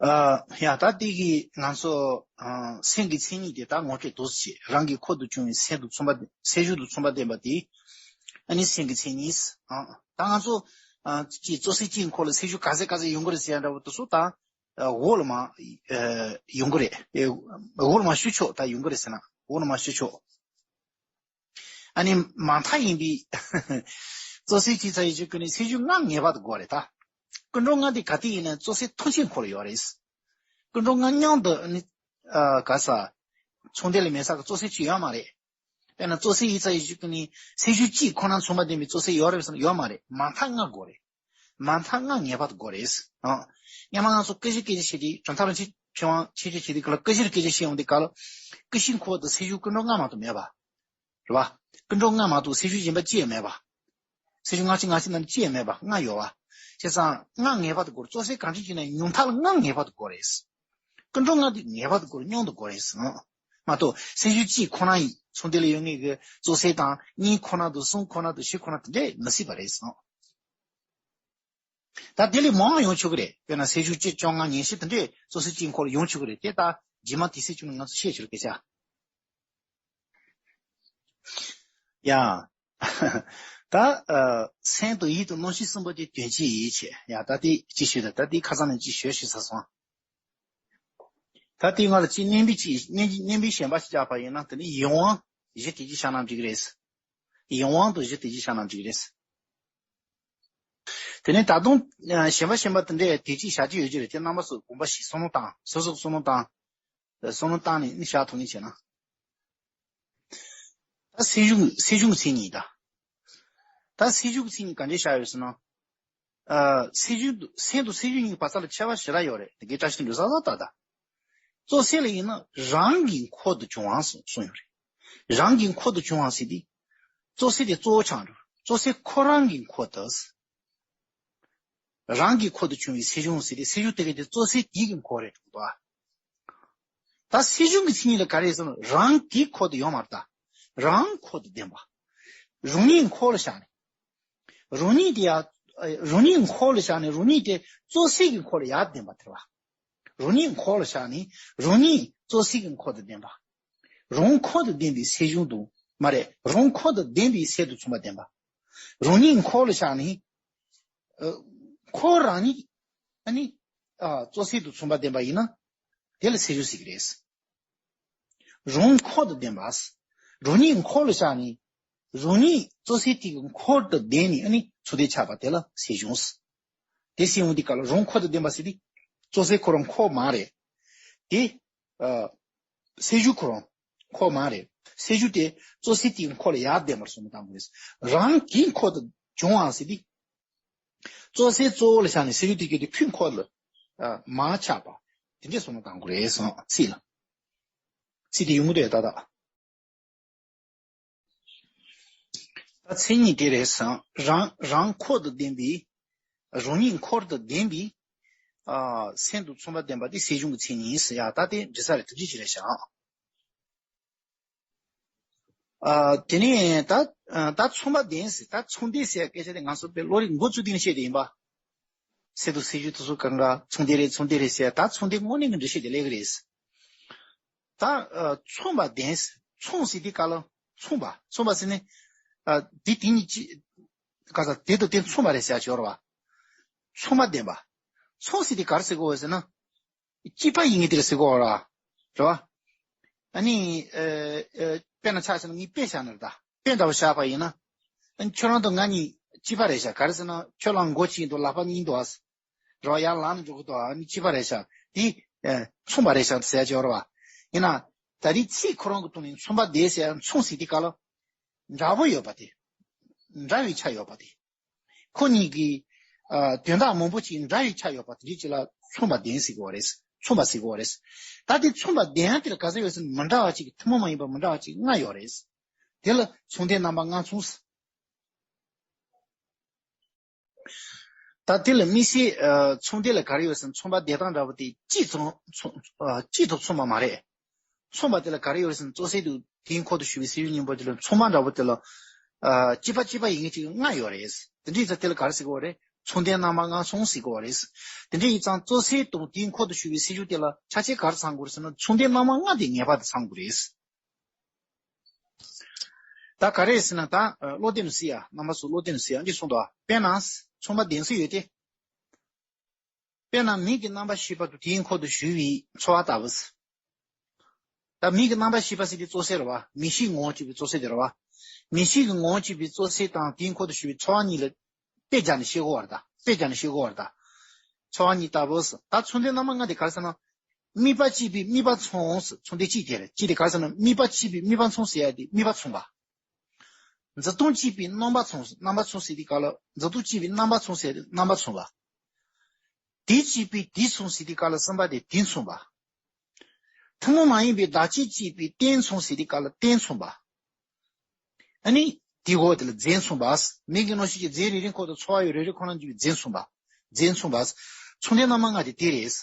ཨ། ཡ། ད་དེ་གི་ང་ཚོ། ཨ། སེམས་ཀྱི་མཚན་ཉིད་དེ་ད་ངོ་སྤྲོད་འདུག་སེ་བྱེད། རང་གི་འཁོར་དུ་བྱུང་བའི་སེལ་དང་མཚུངས་པ། སེལ་འཇུག་དང་མཚུངས་པ་ལྡན་པ་དེ། ཨ་ནི་སེམས་ཀྱི་མཚན་ཉིད། ཨ། ད་ང་ཚོ། ཨ། ཅིག་གཙོ་སེལ་གཅིག་འཁོར་ལ་སེལ་འཇུག་ག་ཚད་ག་ཚད་ཡོང་གི་རེད་ཟེར་ཡ་འདྲ་བོ་དེ་ཚོ་ད། ཨ། འོག་ལ་མར། ཨ། ཡོང་གི་རེད། ཨ། འོག་ལ་མར་ཞུ་ཆོག་ད་ཡོང་གི་རེད་ཟེར་ན་འོག་ལ་མར་ཞུ་ཆོག་ཨ་ནི་མ་མཐའ་ཡིན་པའི་གཙོ་སེལ་གཅིག་ཚར་ཡོད་ཅིག་ཀུན་ནས་སེལ་འཇུག་ལྔ་ངེས་པར་དུ་དགོས་རེད་ད། ཀུན་འགྲོ་ལྔ་དེ་ག་དུས་ཡིན་ན་གཙོ་སེལ་ཐམས་ཅད་འཁོར་ཡོད་རེད། ཀུན་འགྲོ་ལྔ་མཉམ་དུ་ཨ་ནི། ཨ། ག་ས། མཚུངས་ལྡན་ལ་མེད་ས་གི་གཙོ་སེལ་གཅིག་ཡོད་མ་རེད། དཔེར་ན་གཙོ་སེལ་ཡིན་ཚར་ཡོད་ཅིག་ཀུན་ནས་སེལ་འཇུག་གཅིག་ཁོ་ན་མཚུངས་པ་ལྡན་པའི་གཙོ་སེལ་ཡོད་རེད་ཟེར་ན་ཡོད་མ་རེད། མ་མཐའ་ལྔ་དགོས་རེད། མ་མཐའ་ལྔ་ངེས་པར་དུ་དགོས་རེད། ཨ། སྔོན་མ་ང་ཚོ་ཀུན་གཞི་སྐད་ཆ་བཤད་དུས་གྲུབ་མཐའ་རིན་ཆེན་ཕྲེང་བ་ཆེ་ཆེ་བྱེད་དུས་ག་ལ་ཀུན་གཞིར་སྐད་ཆ་བཤད་ཡོང་དུས་ག་ལ། ཀུན་གཞིའི་འཁོར་དུ་སེལ་འཇུག་ཀུན་འགྲོ་ལྔ་མ་གཏོགས་མེད་པ། རེད་བ། ཀུན་འགྲོ་ལྔ་མ་གཏོགས་སེལ་འཇུག་གཞན་པ་ཅི་ཡང་མེད་པ། སེལ་འཇུག་སྔ་ཕྱི་སྔ་ཕྱི་ནང་ཅི་ཡང་མེད་པ་ལྔ་ཡོད་བ། བྱས་ཙང་ལྔ་ངེས་པར་དུ་དགོས་རེད། གཙོ་སེལ་གང་ཅི་བྱས་ན་ཉུང་མཐའ་ལ་ལྔ་ངེས་པར་དུ་དགོས་རེད། ཀུན་འགྲོ་ལྔ་དེ་ངེས་པར་དུ་དགོས་རེད། མཉམ་དུ་དགོས་རེད་ཟེར། མ་གཏོགས་སེལ་འཇུག་གཅིག་ཁོ་ན་ཡིན། མཚུངས་ལྡན་ལ་ཡོད་ངེས་ཀྱི་གཙོ་སེལ་དང་གཉིས་ཁོ་ན་དང་གསུམ་ཁོ་ན་དང་བཞི་ཁོ་ན་དེ་འདྲས་མི་སྲིད་པ་རེད་ཟེར། ད་དེ་ལས་མང་བ་ཡོང་ཆོག་གི་རེད། དཔེར་ན་སེལ་འཇུག་བཅུ་བཅོ་ལྔ་ཉི་ཤུ་དེ་འདྲས་གཙོ་སེལ་གཅིག་འཁོར་ཡོང་ཆོག་གི་རེད། དེ་ད་རྗེས་མ་དུས་ཚོད་བྱུང་ན་ང་ཚོ་བཤད་ཆོག་སྐད་ཆ། ཡ། ད། ཨ། སེམས་དང་ཡིད་དང་རྣམ་ཤེས་གསུམ་པོ་དེ་དོན་སྤྱི་ཡིན་བྱས། ཡ། ད་དེ་ཅི་ཞུས་ད། ད་དེ་ཁ་སང་ནས་ཅི་ཞུས་ཞུས་ཚར་སོང་། ད་དེ་ང་ལ་ཅི་སྣོན་པ་ཅི་སྣོན་པ་གཞན་པ་ཞིག་རྒྱག་པ་ཡིན་ན་དེ་ནི་ཡིད་དབང་བཞི་དེ་ཅི་བཞག་ན་འགྲིག་གི་རེད། ཡིད་དབང་དང་བཞི་དེ་ཅི་བཞག་ན་འགྲིག་གི་རེད། དེ་ནས་ད་དུང་གཞན་པ་གཞན་པ་དེ་འདྲས་དེ་ཅི་བཞག་རྒྱུ་ཡོད་ཀྱི་རེད། དེ་རྣམ་པ་ཚོ་དགོངས་པ་ཞིག་བསམ་བློ་བཏང་། སོ་སོ་བསམ་བློ་བཏང་། བསམ་བློ་བཏང་ནས་ནི་བཞག་ཐུབ་ངེས་བྱས་ན། ད་སེལ་འཇུག་སེལ་འཇུག་མཚན་ཉིད་ད། ད་སེལ་འཇུག་མཚན་ཉིད་ག་འདྲས་བཞག་ཡོད་ཟེར་ན། ཨ། སེལ་འཇུག་སེམས་དང་སེལ་འཇུག་གཉིས་བར་ཐག་ལ་ཁྱད་པར་ཞེ་དྲག་ཡོད་རེད། དེ་གའི་བཀྲ་ཤིས་འགྲོ་ས་ས་ད་ད། གཙོ་སེལ་ལ་ཡིན་ན་རང་གི་འཁོར་དུ་བྱུང་བ་གསུངས་ཡོད་རེད། རང་གི་འཁོར་དུ་བྱུང་བ་ཟེར་དུས། གཙོ་སེལ་དེ་གཙོ་བོ་ཆགས་འགྲོ། གཙོ་སེལ་ཁོ་རང་གི་འཁོར་དུ། རང་གི་འཁོར་དུ་བྱུང་བའི་སེལ་འཇུག་ཟེར་ཏེ། སེལ་འཇུག་དེ་ག་དེ་གཙོ་སེལ་དེ་གི་འཁོར་རེད་འདུག་པ། ད་སེལ་འཇུག་གི་མཚན་ཉིད་ལ་ག་རེ་ཟེར་ན་རང་གི་འཁོར་དུ་ཡོད་མ་རེད་ད། རང་འཁོར་དུ་ལྡན་པ། རང་ཉིད་འཁོར་ལ་བཞག་ནས། རང་ཉིད་དེ་ཡ། རང་ཉིད་འཁོར་ལ་བཞག་ནས་རང་ཉིད་དེ་གཙོ་སེལ་གྱི་འཁོར་ལ་ཡར་ལྡན་པ་དེ་རེད་པ། རང་ཉིད་འཁོར་ལ་བཞག་ནས་རང་ཉིད་གཙོ་སེལ་གྱི་འཁོར་དུ་ལྡན་པ། རང་འཁོར་དུ་ལྡན་པའི་སེལ་འཇུག་དང་མ་རེད། རང་འཁོར་དུ་ལྡན་པའི་སེལ་དང་མཚུངས་པ་ལྡན་པ། རང་ཉིད་འཁོར་ལ་བཞག་ནས། ཨ། འཁོར་རང་ཉིད། ཨ་ནི། ཨ། གཙོ་སེལ་དང་མཚུངས་པ་ལྡན་པ་ཡིན་ན། དེ་ལ་སེལ་འཇུག་ཟེར་གྱི་རེད། རང་འཁོར་དུ་ལྡན་པ། རང་ཉིད་འཁོར་ལ་བཞག་ནས། རང་ཉིད་གཙོ་སེལ་དེ་གི་འཁོར་དུ་ལྡན་ནས་ཨ་ནི་མཚུངས་ལྡན་ཆགས་པ་དེ་ལ་སེལ་འཇུག་ཟེར། དེ་སེལ་འོང་དུས་སྐབས་ལ་རང་འཁོར་དུ་ལྡན་པ་ཟེར་དུས། གཙོ་སེལ་ཁོ་རང་འཁོར་མ་རེད། དེ། ཨ། སེལ་འཇུག་ཁོ་རང་འཁོར་མ་རེད། སེལ་འཇུག་དེ་རྩོལ་བསལ་དེའི་འཁོར་ལ་ཡར་ལྡན་པར་བཟོ་ན་བཏང་དགོས་རེད། རང་གི་འཁོར་དུ་འབྱུང་བ་ཟེར་དེ། རྩོལ་བསལ་གཙོ་བོ་ལ་བཞག་ནས་སེལ་འཇུག་དེ་སྐད་དུ་ཕུད་འཁོར་ལ་མར་ཆགས་པ། དེ་འདྲས་བཟོ་ན་བཏང་དགོས་རེད་བསམ་སྲིད་ལ། སྲིད་དེ་ཡོང་གི་འདུག་ཡ་ཏག་ཏག་ད་མཚན་ཉིད་དེ་རེད་བསམ། རང་རང་འཁོར་དུ་ལྡན་པའི། རང་ཉིད་འཁོར་དུ་ལྡན་པའི། ཨ། སེམས་དང་མཚུངས་པ་ལྡན་པ་དེ་སེལ་འཇུག་གི་མཚན་ཉིད་ཟེར་ཡ། ད་དེ་འགྲིག་ས་རེད། དེ་འདྲ་ཅིག་རེད་བཞག། ཨ། དེ་ནས་ད་ད་མཚུངས་པ་ལྡན་ཟེར། ད་མཚུངས་ལྡན་ཟེར་ཡ་སྐད་ཆ་དེ་ང་ཚོ་དཔེ་བློ་རིག་མགོ་བཙུགས་སྟེང་ནས་བཤད་དེ་ཡིན་པ། སེལ་དང་སེལ་འཇུག་དེ་ཚོ་གང་ག་མཚུངས་ལྡན་རེད་མཚུངས་ལྡན་རེད་ཟེར་ཡ། ད་མཚུངས་ལྡན་དངོས་གནས་ཀྱི་འགྲེལ་བཤད་དེ་སླེབས་ཀྱི་རེད། ད། ཨ། མཚུངས་པ་ལྡན། མཚུངས་ཟེར་དེ་ག་ལ། མཚུངས་པ། མཚུངས་པ་ཟེར་ནི། ཨ། འདི་དེ་གཉིས་ཅི། ག་ས་དེ་དང་དེ་མཚུངས་པ་རེད་ཟེར་ཡ་ཅིག་ཡོད་རེད་བ། མཚུངས་པ་ལྡན་པ། མཚུངས་ཟེར་དེ་ག་རེ་ཟེར་གོ་བ་ཟེར་ན། གཅིག་པ་ཡིན་ངེས་དེ་ལ་ཟེར་གོ་བ་རེད་བ། ཨ་ནི། ཨ། ཨ། དཔེར་ན་ཆ་བཞག་ན་ངས་དཔེ་བཞག་ན་རེད་ད། དཔེ་འདྲ་བོ་བཞག་པ་ཡིན་ན། ཨ་ནི་ཁྱོད་རང་དང་ང་གཉིས་གཅིག་པ་རེད་ཤག། ག་རེ་ཟེར་ན་ཁྱོད་ལ་མགོ་གཅིག་འདུག། ལག་པ་གཉིས་འདུག་ཨ། རེད་བ། ཡར་ལངས་ནས་འགྲོ་གི་འདུག། ཨ་ནི་གཅིག་པ་རེད་ཤག། དེ། ཨ། མཚུངས་པ་རེད་ཤག་ཟེར་ཡ་ཅིག་ཡོད་རེད་བ། ཡིན་ན། ད་རེས་ཚིག་ཁོ་རང་གི་ཐོག་ནས་མཚུངས་པ་ལྡན་ཟེར་ཡ། མཚུངས་ཟེར་དེ་ག་ལ། འདྲ་བོ་ཡོད་པ་དེ། འདྲ་བའི་ཆ་ཡོད་པ་དེ། ཁོ་གཉིས་ཀྱི། ཨ། དོན་དག་མང་པོ་ཅིག་འདྲ་བའི་ཆ་ཡོད་པ་དེ་འདྲ་ཅིག་ལ་མཚུངས་པ་ལྡན་ཟེར་གི་ཡོད་རེད། མཚུངས་པ་ཟེར་གི་ཡོད་རེད། ད་དེ་མཚུངས་པ་ལྡན་ཡ་དེ་ལ་ག་ཚོད་ཡོད་ཟེར་ན། མི་འདྲ་བ་གཅིག་གི་ཐུན་མོང་མ་ཡིན་པ་མི་འདྲ་བ་གཅིག་ལྔ་ཡོད་རེད། དེ་ལ་མཚུངས་ལྡན་རྣམ་པ་ལྔ་མཚུངས། ད་དེ་ལ་དམིགས་བསལ། ཨ། མཚུངས་ལྡན་ལ་ག་རེ་ཡོད་ཟེར་ན། མཚུངས་པ་ལྡན་སྟངས་འདྲ་བོ་དེ་གཅིག་མཚུངས། མཚུངས། ཨ། གཅིག་ཏུ་མཚུངས་པ་མ་རེད། མཚུངས་པ་དེ་ལ་ག་རེ་ཡོད་ཟེར་ན། རྩོལ་བསལ་དང་དེའི་འཁོར་དུ་ཞུགས་པའི་སེལ་འཇུག་གཉིས་པོ་དེ་ལ་མཚུངས་པ་འདྲ་བོ་དེ་ལ། ཨ། གཅིག་པ་གཅིག་པ་ཡིན་མཁན་ཅིག་ལྔ་ཡོད་རེད། དེ་འདྲ་ཡིན་ཙང་དེ་ལ་ག་རེ་ཟེར་གི་ཡོད་རེད། མཚུངས་ལྡན་རྣམ་པ་ལྔ་མཚུངས་ཟེར་གི་ཡོད་རེད། དེ་འདྲ་ཡིན་ཙང་རྩོལ་བསལ་དང་དེའི་འཁོར་དུ་ཞུགས་པའི་སེལ་འཇུག་དེ་ལ་ཆ་ཤས་ག་རེ་ཚང་དགོས་རེད་ཟེར་ན། མཚུངས་ལྡན་རྣམ་པ་ལྔ་དེ་ངེས་པར་དུ་ཚང་དགོས་རེད། ད་ག་རེ་ཟེར་ན། ད། ཨ། བློ་བདེ་མོ་གཟིགས་ཡ། རྣམ་པ་ཚོ་བློ་བདེ་མོ་གཟིགས་ཡ། འདི་གསུངས་འདུག། དཔེར་ན། མཚུངས་པ་ལྡན་ས་ཡོད་དེ། དཔེར་ན་མིག་གི་རྣམ་པར་ཤེས་པ་དང་དེའི་འཁོར་དུ་ཞུགས་པའི་ཚོར་བ་ལྟ་བུ། ད་མིག་གི་རྣམ་པར་ཤེས་པ་ཟེར་དེ་རྩོལ་བསལ་རེད་བ། མིག་ཤེས་ངོ་བོ་གཅིག་པའི་རྩོལ་བསལ་དེ་རེད་བ། མིག་ཤེས་ཀྱི་ངོ་བོ་གཅིག་པའི་རྩོལ་བསལ་དང་དེའི་འཁོར་དུ་ཞུགས་པའི་ཚོར་བ་གཉིས་ལ་དཔེ་སྦྱར་ནས་བཤད་དགོས་པ་རེད་ད། དཔེ་སྦྱར་ནས་བཤད་དགོས་པ་རེད་ད། ཚོར་བ་གཉིས་ལྟ་བུ། ད་མཚུངས་ལྡན་རྣམ་པ་ལྔ་དེ་ག་རེ་ཟེར་ན། དམིགས་པ་གཅིག་པའི་དམིགས་པ་མཚུངས། མཚུངས་ལྡན་གཅིག་དེ་རེད། གཅིག་དེ་ག་རེ་ཟེར་ན། དམིགས་པ་གཅིག་པའི་དམིགས་པ་མཚུངས་ཟེར་ཡ་དེ་དམིགས་པ་མཚུངས་པ། འཛིན་སྟངས་གཅིག་པའི་རྣམ་པ་མཚུངས། རྣམ་པ་མཚུངས་ཟེར་དེ་ག་ལ། འཛིན་སྟངས་གཅིག་པའི་རྣམ་པ་མཚུངས་ཟེར་དེ་རྣམ་པ་མཚུངས་པ། དུས་གཅིག་པའི་དུས་མཚུངས་ཟེར་དེ་ག་ལ། གསུམ་པ་དེ་དུས་མཚུངས་པ། ཐུན་མོང་མ་ཡིན་པའི་བདག་རྐྱེན་གཅིག་པའི་རྟེན་མཚུངས་ཟེར་དེ་ག་ལ། རྟེན་མཚུངས་པ། ཨ་ནི་དེའི་འོག་དེ་ལ་རྫས་མཚུངས་པ། མིག་གི་རྣམ་ཤེས་ཀྱི་རྫས་རེ་རེ་འཁོར་དུ་ཚོར་བ་ཡོད་རེ་རེ་ཁོ་ན་འཇུག་པའི་རྫས་མཚུངས་པ། རྫས་མཚུངས་པ། མཚུངས་ལྡན་རྣམ་པ་ལྔ་དེ་དེ་རེད།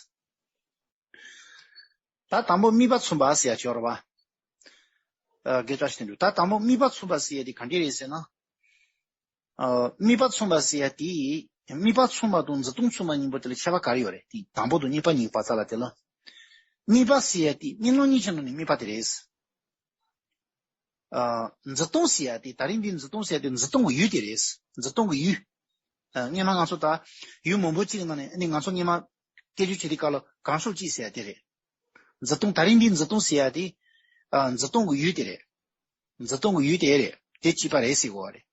ད་དང་པོ་དམིགས་པ་མཚུངས་པ་ཟེར་ཡ་ཅིག་ཡོད་རེད་བ། ཨ། དགེ་བཀྲ་ཤིས་དོན་གྲུབ། ད་དང་པོ་དམིགས་པ་མཚུངས་པ་ཟེར་ཡ་དེ་ག་འདྲ་རེད་ཟེར་ན། ཨ། དམིགས་པ་མཚུངས་པ་ཟེར་ཡ་དེ། དམིགས་པ་མཚུངས་པ་དང་འཛིན་སྟངས་མཚུངས་པ་གཉིས་པོ་དེ་ལ་ཁྱད་པར་ག་རེ་ཡོད་རེད། དེ་དང་པོ་དང་གཉིས་པ་གཉིས་ཀྱི་བར་མཚམས་ལ་དེ་ལ། དམིགས་པ་ཟེར་ཡ་དེ་དམིགས་སྣང་གཉིས་ཀྱི་ནང་ནས་དམིགས་པ་དེ་རེད། ཨ། འཛིན་སྟངས་ཟེར་ཡ་དེ། ད་རིང་འདིའི་འཛིན་སྟངས་ཟེར་ཡ་དེ་འཛིན་སྟངས་ཀྱི་ཡུལ་དེ་རེད། འཛིན་སྟངས་ཀྱི་ཡུལ། ཨ། སྔོན་མ་ང་ཚོ་ད་ཡུལ་མང་པོ་གཅིག་གི་ནང་ནས་ནི་ང་ཚོ་སྔོན་མ་སྐད་ཆ་བྱེད་དུས་སྐབས་ལ་གང་ཕྱོགས་གཅིག་ཟེར་ཡ་དེ་རེད། འཛིན་སྟངས། ད་རིང་འདིའི་འཛིན་སྟངས་ཟེར་ཡ་དེ། ཨ། འཛིན་སྟངས་ཀྱི་ཡུལ་དེ་རེད། འཛིན་སྟངས་ཀྱི་ཡུལ་དེ་རེད། དེ་གཅིག་པ་རེད་ཟེར་དགོས་པ་རེད།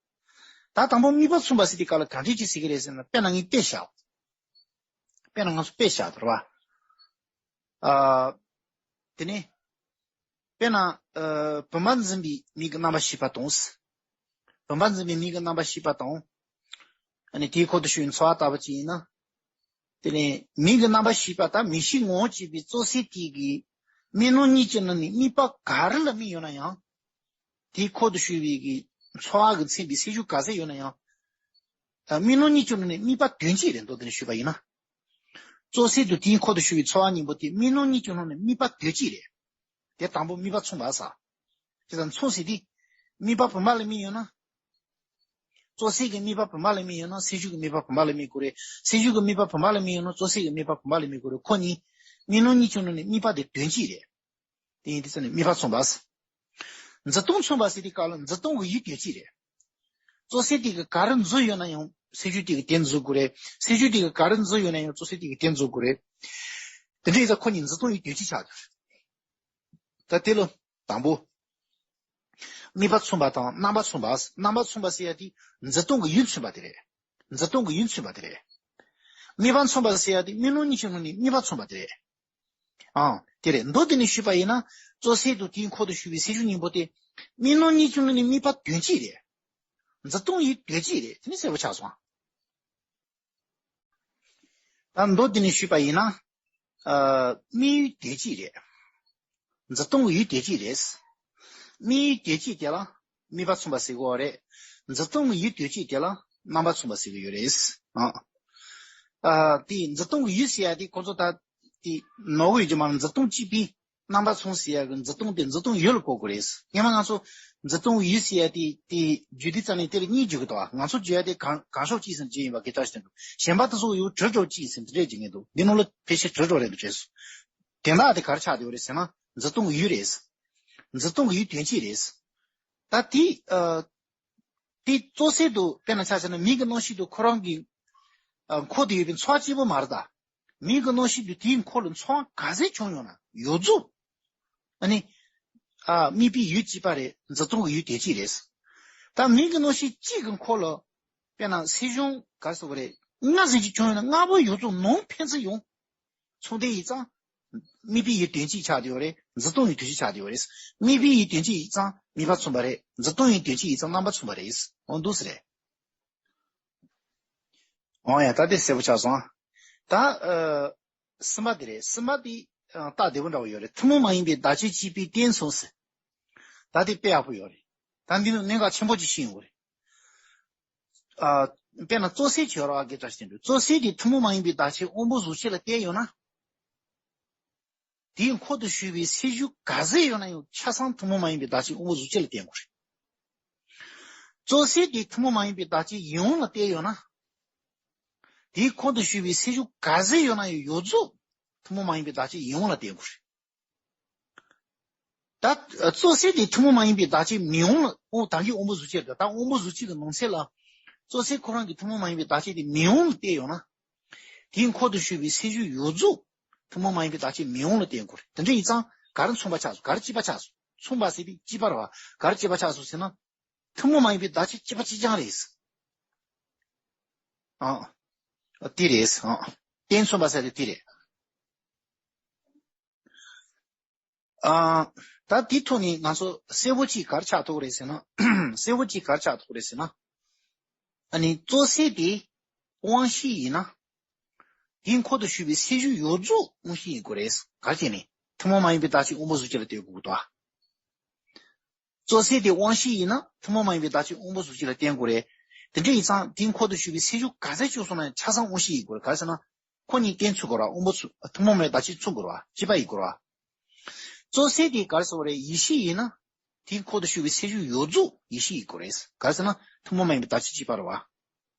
ད་དང་པོ་དམིགས་པ་མཚུངས་པ་ཟེར་དུས་སྐབས་ལ་གང་འདྲ་ཅིག་ཟེར་གྱི་རེད་ཟེར་ན། དཔེར་ན་ངས་དཔེ་བཞག། དཔེར་ན་ང་ཚོ་དཔེ་བཞག་དོ་རེད་བ། ཨ། དེ་ནས། དཔེར་ན། ཨ། བུམ་པ་འཛིན་པའི་མིག་གི་རྣམ་པར་ཤེས་པ་དང་། བུམ་པ་འཛིན་པའི་མིག་གི་རྣམ་པར་ཤེས་པ་དང་། ཨ་ནི་དེའི་འཁོར་དུ་ཞུགས་པའི་ཚོར་བ་ལྟ་བུ་ཅིག་ཡིན་ན། དེ་ནས་མིག་གི་རྣམ་པར་ཤེས་པ་དང་མིག་ཤེས་ངོ་བོ་གཅིག་པའི་རྩོལ་བསལ་དེ་གི་དམིགས་སྣང་གཉིས་ཀྱི་ནང་ནས་དམིགས་པ་ག་རེ་ལ་དམིགས་ཡོད་ན་ཡང་། དེའི་འཁོར་དུ་ཞུགས་པའི་གི་ཚོར་བ་གི་མཚན་པའི་སེལ་འཇུག་ག་ཚད་ཡོད་ན་ཡང་། ཨ། དམིགས་སྣང་གཉིས་ཀྱི་ནང་ནས་དམིགས་པ་དོན་གཅིག་རེད་འདུག། དེ་ནས་ཞུས་པ་ཡིན་ན། རྩོལ་བསལ་དང་དེའི་འཁོར་དུ་ཞུགས་པའི་ཚོར་བ་གཉིས་པོ་དེ་དམིགས་སྣང་གཉིས་ཀྱི་ནང་ནས་དམིགས་པ་དོན་གཅིག་རེད། དེ་དང་པོ་དམིགས་པ་མཚུངས་པ་ཟེར། དེ་དང་མཚུངས་ཟེར་དུས། དམིགས་པ་བུམ་པ་ལ་དམིགས་ཡོད་ན། རྩོལ་བསལ་གྱི་དམིགས་པ་བུམ་པ་ལ་དམིགས་ཡོད་ན་སེལ་འཇུག་གི་དམིགས་པ་བུམ་པ་ལ་དམིགས་དགོས་རེད། སེལ་འཇུག་གི་དམིགས་པ་བུམ་པ་ལ་དམིགས་ཡོད་ན་རྩོལ་བསལ་གྱི་དམིགས་པ་བུམ་པ་ལ་དམིགས་དགོས་རེད། ཁོ་གཉིས། དམིགས་སྣང་གཉིས་ཀྱི་ནང་ནས་དམིགས་པ་དེ་དོན་གཅིག་རེད། དེ་ཡིན་དུས་ཙམ་ནས་དམིགས་པ་མཚུངས་པ་ཟེར། འཛིན་སྟངས་མཚུངས་པ་ཟེར་དུས་སྐབས་ལ་འཛིན་སྟངས་ཀྱི་ཡུལ་དོན་གཅིག་རེད། རྩོལ་བསལ་དེ་གིས་ག་རེ་འཛིན་ཡོད་ན་ཡང་སེལ་འཇུག་དེ་གིས་དེ་འཛིན་དགོས་རེད། སེལ་འཇུག་དེ་གིས་ག་རེ་འཛིན་ཡོད་ན་ཡང་རྩོལ་བསལ་དེ་གིས་དེ་འཛིན་དགོས་རེད། དེ་འདྲ་ཡིན་ཙང་ཁོ་གཉིས་འཛིན་སྟངས་ཡུལ་དོན་གཅིག་ཆགས་ཀྱི་རེད། ད་དེ་ལ་དང་པོ། དམིགས་པ་མཚུངས་པ་དང་རྣམ་པ་མཚུངས་པ། རྣམ་པ་མཚུངས་པ་ཟེར་ཡ་དེ་འཛིན་སྟངས་ཀྱི་ཡུལ་མཚུངས་པ་དེ་རེད། འཛིན་སྟངས་ཀྱི་ཡུལ་མཚུངས་པ་དེ་རེད། དམིགས་པ་མཚུངས་པ་ཟེར་ཡ་དེ་དམིགས་སྣང་གཉིས་ཀྱི་ནང་ནས་དམིགས་པ་མཚུངས་པ་དེ་རེད། ཨང་། དེ་རེད། མདོ་འདི་ནས་ཞུས་པ་ཡིན་ན། རྩོད་ཟས་དང་དེའི་འཁོར་དུ་ཞུགས་པའི་སེལ་ཆུང་གཉིས་པོ་དེ། དམིགས་རྣམ་གཉིས་ཀྱི་ནང་ནས་དམིགས་པ་དོན་གཅིག་རེད། འཛིན་སྟངས་ཡུལ་དོན་གཅིག་རེད། དེ་ནི་གསལ་པོ་ཆགས་སོང་། ད་མདོ་འདི་ནས་ཞུས་པ་ཡིན་ན། ཨ། དམིགས་ཡུལ་དོན་གཅིག་རེད། འཛིན་སྟངས་ཡུལ་དོན་གཅིག་རེད། དམིགས་ཡུལ་དོན་གཅིག་དེ་ལ་དམིགས་པ་མཚུངས་པ་ཟེར་གྱི་ཡོད་རེད། འཛིན་སྟངས་ཡུལ་དོན་གཅིག་དེ་ལ་རྣམ་པ་མཚུངས་པ་ཟེར་གྱི་ཡོད་རེད། ཨ། ཨ། དེ་འཛིན་སྟངས་ཡུལ་ཟེར་ཡ་དེ་ཁོ་ཚོ་ད་དེ་ནོར་གྱི་ཡོད་ཀྱི་མ་རེད། འཛིན་སྟངས་གཅིག་པའི་རྣམ་པ་མཚུངས་ཟེར་ཡ་གི་འཛིན་སྟངས་དེ་འཛིན་སྟངས་ཡུལ་ལ་གོ་དགོས་རེད། སྔོན་མ་ང་ཚོ་འཛིན་སྟངས་ཡུལ་ཟེར་ཡ་དེ་དེ་བརྗོད་དུས་ཙམ་ནས་དེ་ལ་གཉིས་བརྗོད་ཀྱི་འདུག་ང་ཚོ་བརྗོད་ཡ་དེ་གང་གང་ཕྱོགས་གཅིག་ཟིན་བྱས་ཡིན་པ་གི་ལྟར་ཞིག་འདུག་གཞན་པ་དེ་ཚོ་ཡོད་དྲིལ་སྒྲོག་གཅིག་ཟིན་དེ་འདྲས་བྱེད་ངེས་འདུག་འདི་ནང་ལ་ཕལ་ཆེར་དྲིལ་སྒྲོག་རེད་འདུག་བྱས་སོ། དེ་དག་དེ་ག་རེ་ཆགས་བསྡད་ཡོད་རེད་ཟེར་ན་འཛིན་སྟངས་ཡུལ་རེད། འཛིན་སྟངས་ཡུལ་དོན་གཅིག་རེད། ད་དེ་ཨ། དེ་རྩོད་ཟས་དུ་དཔེར་ན་ཆ་བཞག་ན་མིག་གི་རྣམ་ཤེས་དུ་ཁོ་རང་གི་ཨ། འཁོར་དུ་ཡོད་པའི་ཚོར་བ་གཅིག་པོ་མ་རེད་ད། མིག་གི་རྣམ་ཤེས་དུ་དེའི་འཁོར་ལ་ཚོར་བ་ག་ཚད་བྱུང་ཡོང་ན་ཡོངས་རྫོགས། ཨ་ནི། ཨ། དམིགས་པའི་ཡུལ་གཅིག་པ་རེད། འཛིན་སྟངས་ཀྱི་ཡུལ་དོན་གཅིག་རེད། ད་མིག་གི་རྣམ་ཤེས་གཅིག་གི་འཁོར་ལ། དཔེར་ན་སེལ་ཆུང་ག་རེ་ཟེར་བ་རེད། ལྔ་ཟིན་གཅིག་བྱུང་ཡོང་ན་ལྔ་པོ་ཡོངས་རྫོགས་ནང་ཕན་ཚུན་ཡོང་། མཚུངས་ལྡན་ཡིན་ཙང་། དམིགས་པའི་ཡུལ་དོན་གཅིག་ཆགས་བསྡད་ཡོད་རེད། འཛིན་སྟངས་ཡུལ་དོན་གཅིག་ཆགས་བསྡད་ཡོད་རེད། དམིགས་པའི་ཡུལ་དོན་གཅིག་ཡིན་ཙང་དམིགས་པ་མཚུངས་པ་རེད། འཛིན་སྟངས་ཡུལ་དོན་གཅིག་ཡིན་ཙང་རྣམ་པ་མཚུངས་པ་རེད། འོ་འདུག་སེ་རེད། འོ་ཡ། ད་དེ་གསལ་པོ་ཆགས་སོང་། ད། ཨ། གསུམ་པ་དེ་རེད། གསུམ་པ་དེ། ཨ། སྟབས་བདེ་པོ་འདྲ་བོ་ཡོད་རེད། ཐུན་མོང་མ་ཡིན་པའི་བདག་ཆོས་གཅིག་པའི་རྟེན་མཚུངས་ཟེར། ད་དེ་དཔེ་ཡག་པོ་ཡོད་རེད། ད་འདི་ནི་གནད་འགག་ཆེན་པོ་ཅིག་ཤེས་ཡོང་གི་རེད། ཨ། དཔེར་ན་རྩོད་ཟས་བྱེད་རོགས་གི་བཀྲ་ཤིས་བསྟན་འགྲོ། རྩོད་ཟས་དེ་ཐུན་མོང་མ་ཡིན་པའི་བདག་ཆོས་དབང་པོ་གཟུགས་ཅན་ལ་བརྟེན་ཡོད་ན། དེའི་འཁོར་དུ་ཞུགས་པའི་སེལ་ཆུང་ག་ཚད་ཡོད་ན་ཡང་ཆ་ཚང་ཐུན་མོང་མ་ཡིན་པའི་བདག་ཆོས་དབང་པོ་གཟུགས་ཅན་ལ་བརྟེན་དགོས་རེད། རྩོད་ཟས་དེ་ཐུན་མོང་མ་ཡིན་པའི་བདག་ཆོས་ཡིད་དབང་ལ་བརྟེན་ཡོད་ན། དེའི་འཁོར་དུ་ཞུགས་པའི་སེལ་ཆུང་ག་ཚད་ཡོད་ན་ཡང་ཡོངས་རྫོགས་ཐུན་མོང་མ་ཡིན་པའི་བདག་ཆོས་ཡིད་དབང་ལ་བརྟེན་དགོས་རེད། ད་རྩོད་ཟས་དེ་ཐུན་མོང་མ་ཡིན་པའི་བདག་ཆོས་མིག་དབང་ལ་དབང་། ད་གིན་དབང་པོ་གཟུགས་ཅན་རེད། ད་དབང་པོ་གཟུགས་ཅན་གྱི་ནང་གསེས་ལ། རྩོད་ཟས་ཁོ་རང་གི་ཐུན་མོང་མ་ཡིན་པའི་བདག་ཆོས་དེ་མིག་དབང་ལ་བརྟེན་ཡོད་ན། དེའི་འཁོར་དུ་ཞུགས་པའི་སེལ་ཆུང་ཡོངས་རྫོགས་ཐུན་མོང་མ་ཡིན་པའི་བདག་ཆོས་མིག་དབང་ལ་བརྟེན་དགོས་རེད། དེ་འདྲ་ཡིན་ཙང་ག་རེ་མཚུངས་པ་ཆགས་སོང་། ག་རེ་གཅིག་པ་ཆགས་སོང་། མཚུངས་པ་ཟེར་དེ་གཅིག་པ་རེད་བ། ག་རེ་གཅིག་པ་ཆགས་སོང་ཟེར་ན། ཐུན་མོང་མ་ཡིན་པའི་བདག་ཆོས་གཅིག་པ་གཅིག་རྐྱང་རེད། ཨ། དེ་རེད། ཨ། རྟེན་མཚུངས་པ་ཟེར་དེ་དེ་རེད། ཨ། ད་དེ་ཐོག་ནས་ང་ཚོ་གསལ་པོ་གཅིག་ག་རེ་ཆགས་ཐུབ་ཀྱི་རེད་ཟེར་ན། གསལ་པོ་གཅིག་ག་རེ་ཆགས་ཐུབ་ཀྱི་རེད་ཟེར་ན། ཨ་ནི་རྩོད་ཟས་དེ་དབང་ཤེས་ཡིན་ན། དེའི་འཁོར་དུ་ཞུགས་པའི་སེལ་ཆུང་ཡོངས་རྫོགས་དབང་ཤེས་ཡིན་དགོས་རེད། ག་རེ་བྱས་ནས་ཐུན་མོང་མ་ཡིན་པའི་བདག་ཆོས་དབང་པོ་གཟུགས་ཅན་ལ་བརྟེན་དགོས་ཀྱི་འདུག་ཨ། རྩོད་ཟས་དེ་དབང་ཤེས་ཡིན་ན་ཐུན་མོང་མ་ཡིན་པའི་བདག་ཆོས་དབང་པོ་གཟུགས་ཅན་ལ་བརྟེན་དགོས་རེད། དེ་འདྲ་ཡིན་ཙང་དེའི་འཁོར་དུ་ཞུགས་པའི་སེལ་ཆུང་ག་ཚད་བྱུང་སོང་ན་ཡང་ཆ་ཚང་དབང་ཤེས་ཡིན་དགོས་རེད། ག་རེ་ཟེར་ན། ཁོ་གཉིས་རྟེན་མཚུངས་དགོས་རེད་བ། དབང་པོ་མཚུངས། ཐུན་མོང་མའི་བདག་ཆོས་མཚུངས་དགོས་རེད་བ། གཅིག་པ་ཡིན་དགོས་རེད་བ། རྩོད་ཟས་དེ་ག་རེ་ཟེར་བ་རེད། ཡིད་ཤེས་ཡིན་ན། དེའི་འཁོར་དུ་ཞུགས་པའི་སེལ་ཆུང་ཡོངས་རྫོགས་ཡིད་ཤེས་ཡིན་དགོས་རེད། ག་རེ་ཟེར་ན་ཐུན་མོང་མ་ཡིན་པའི་བདག་ཆོས་གཅིག་པ་རེད་བ།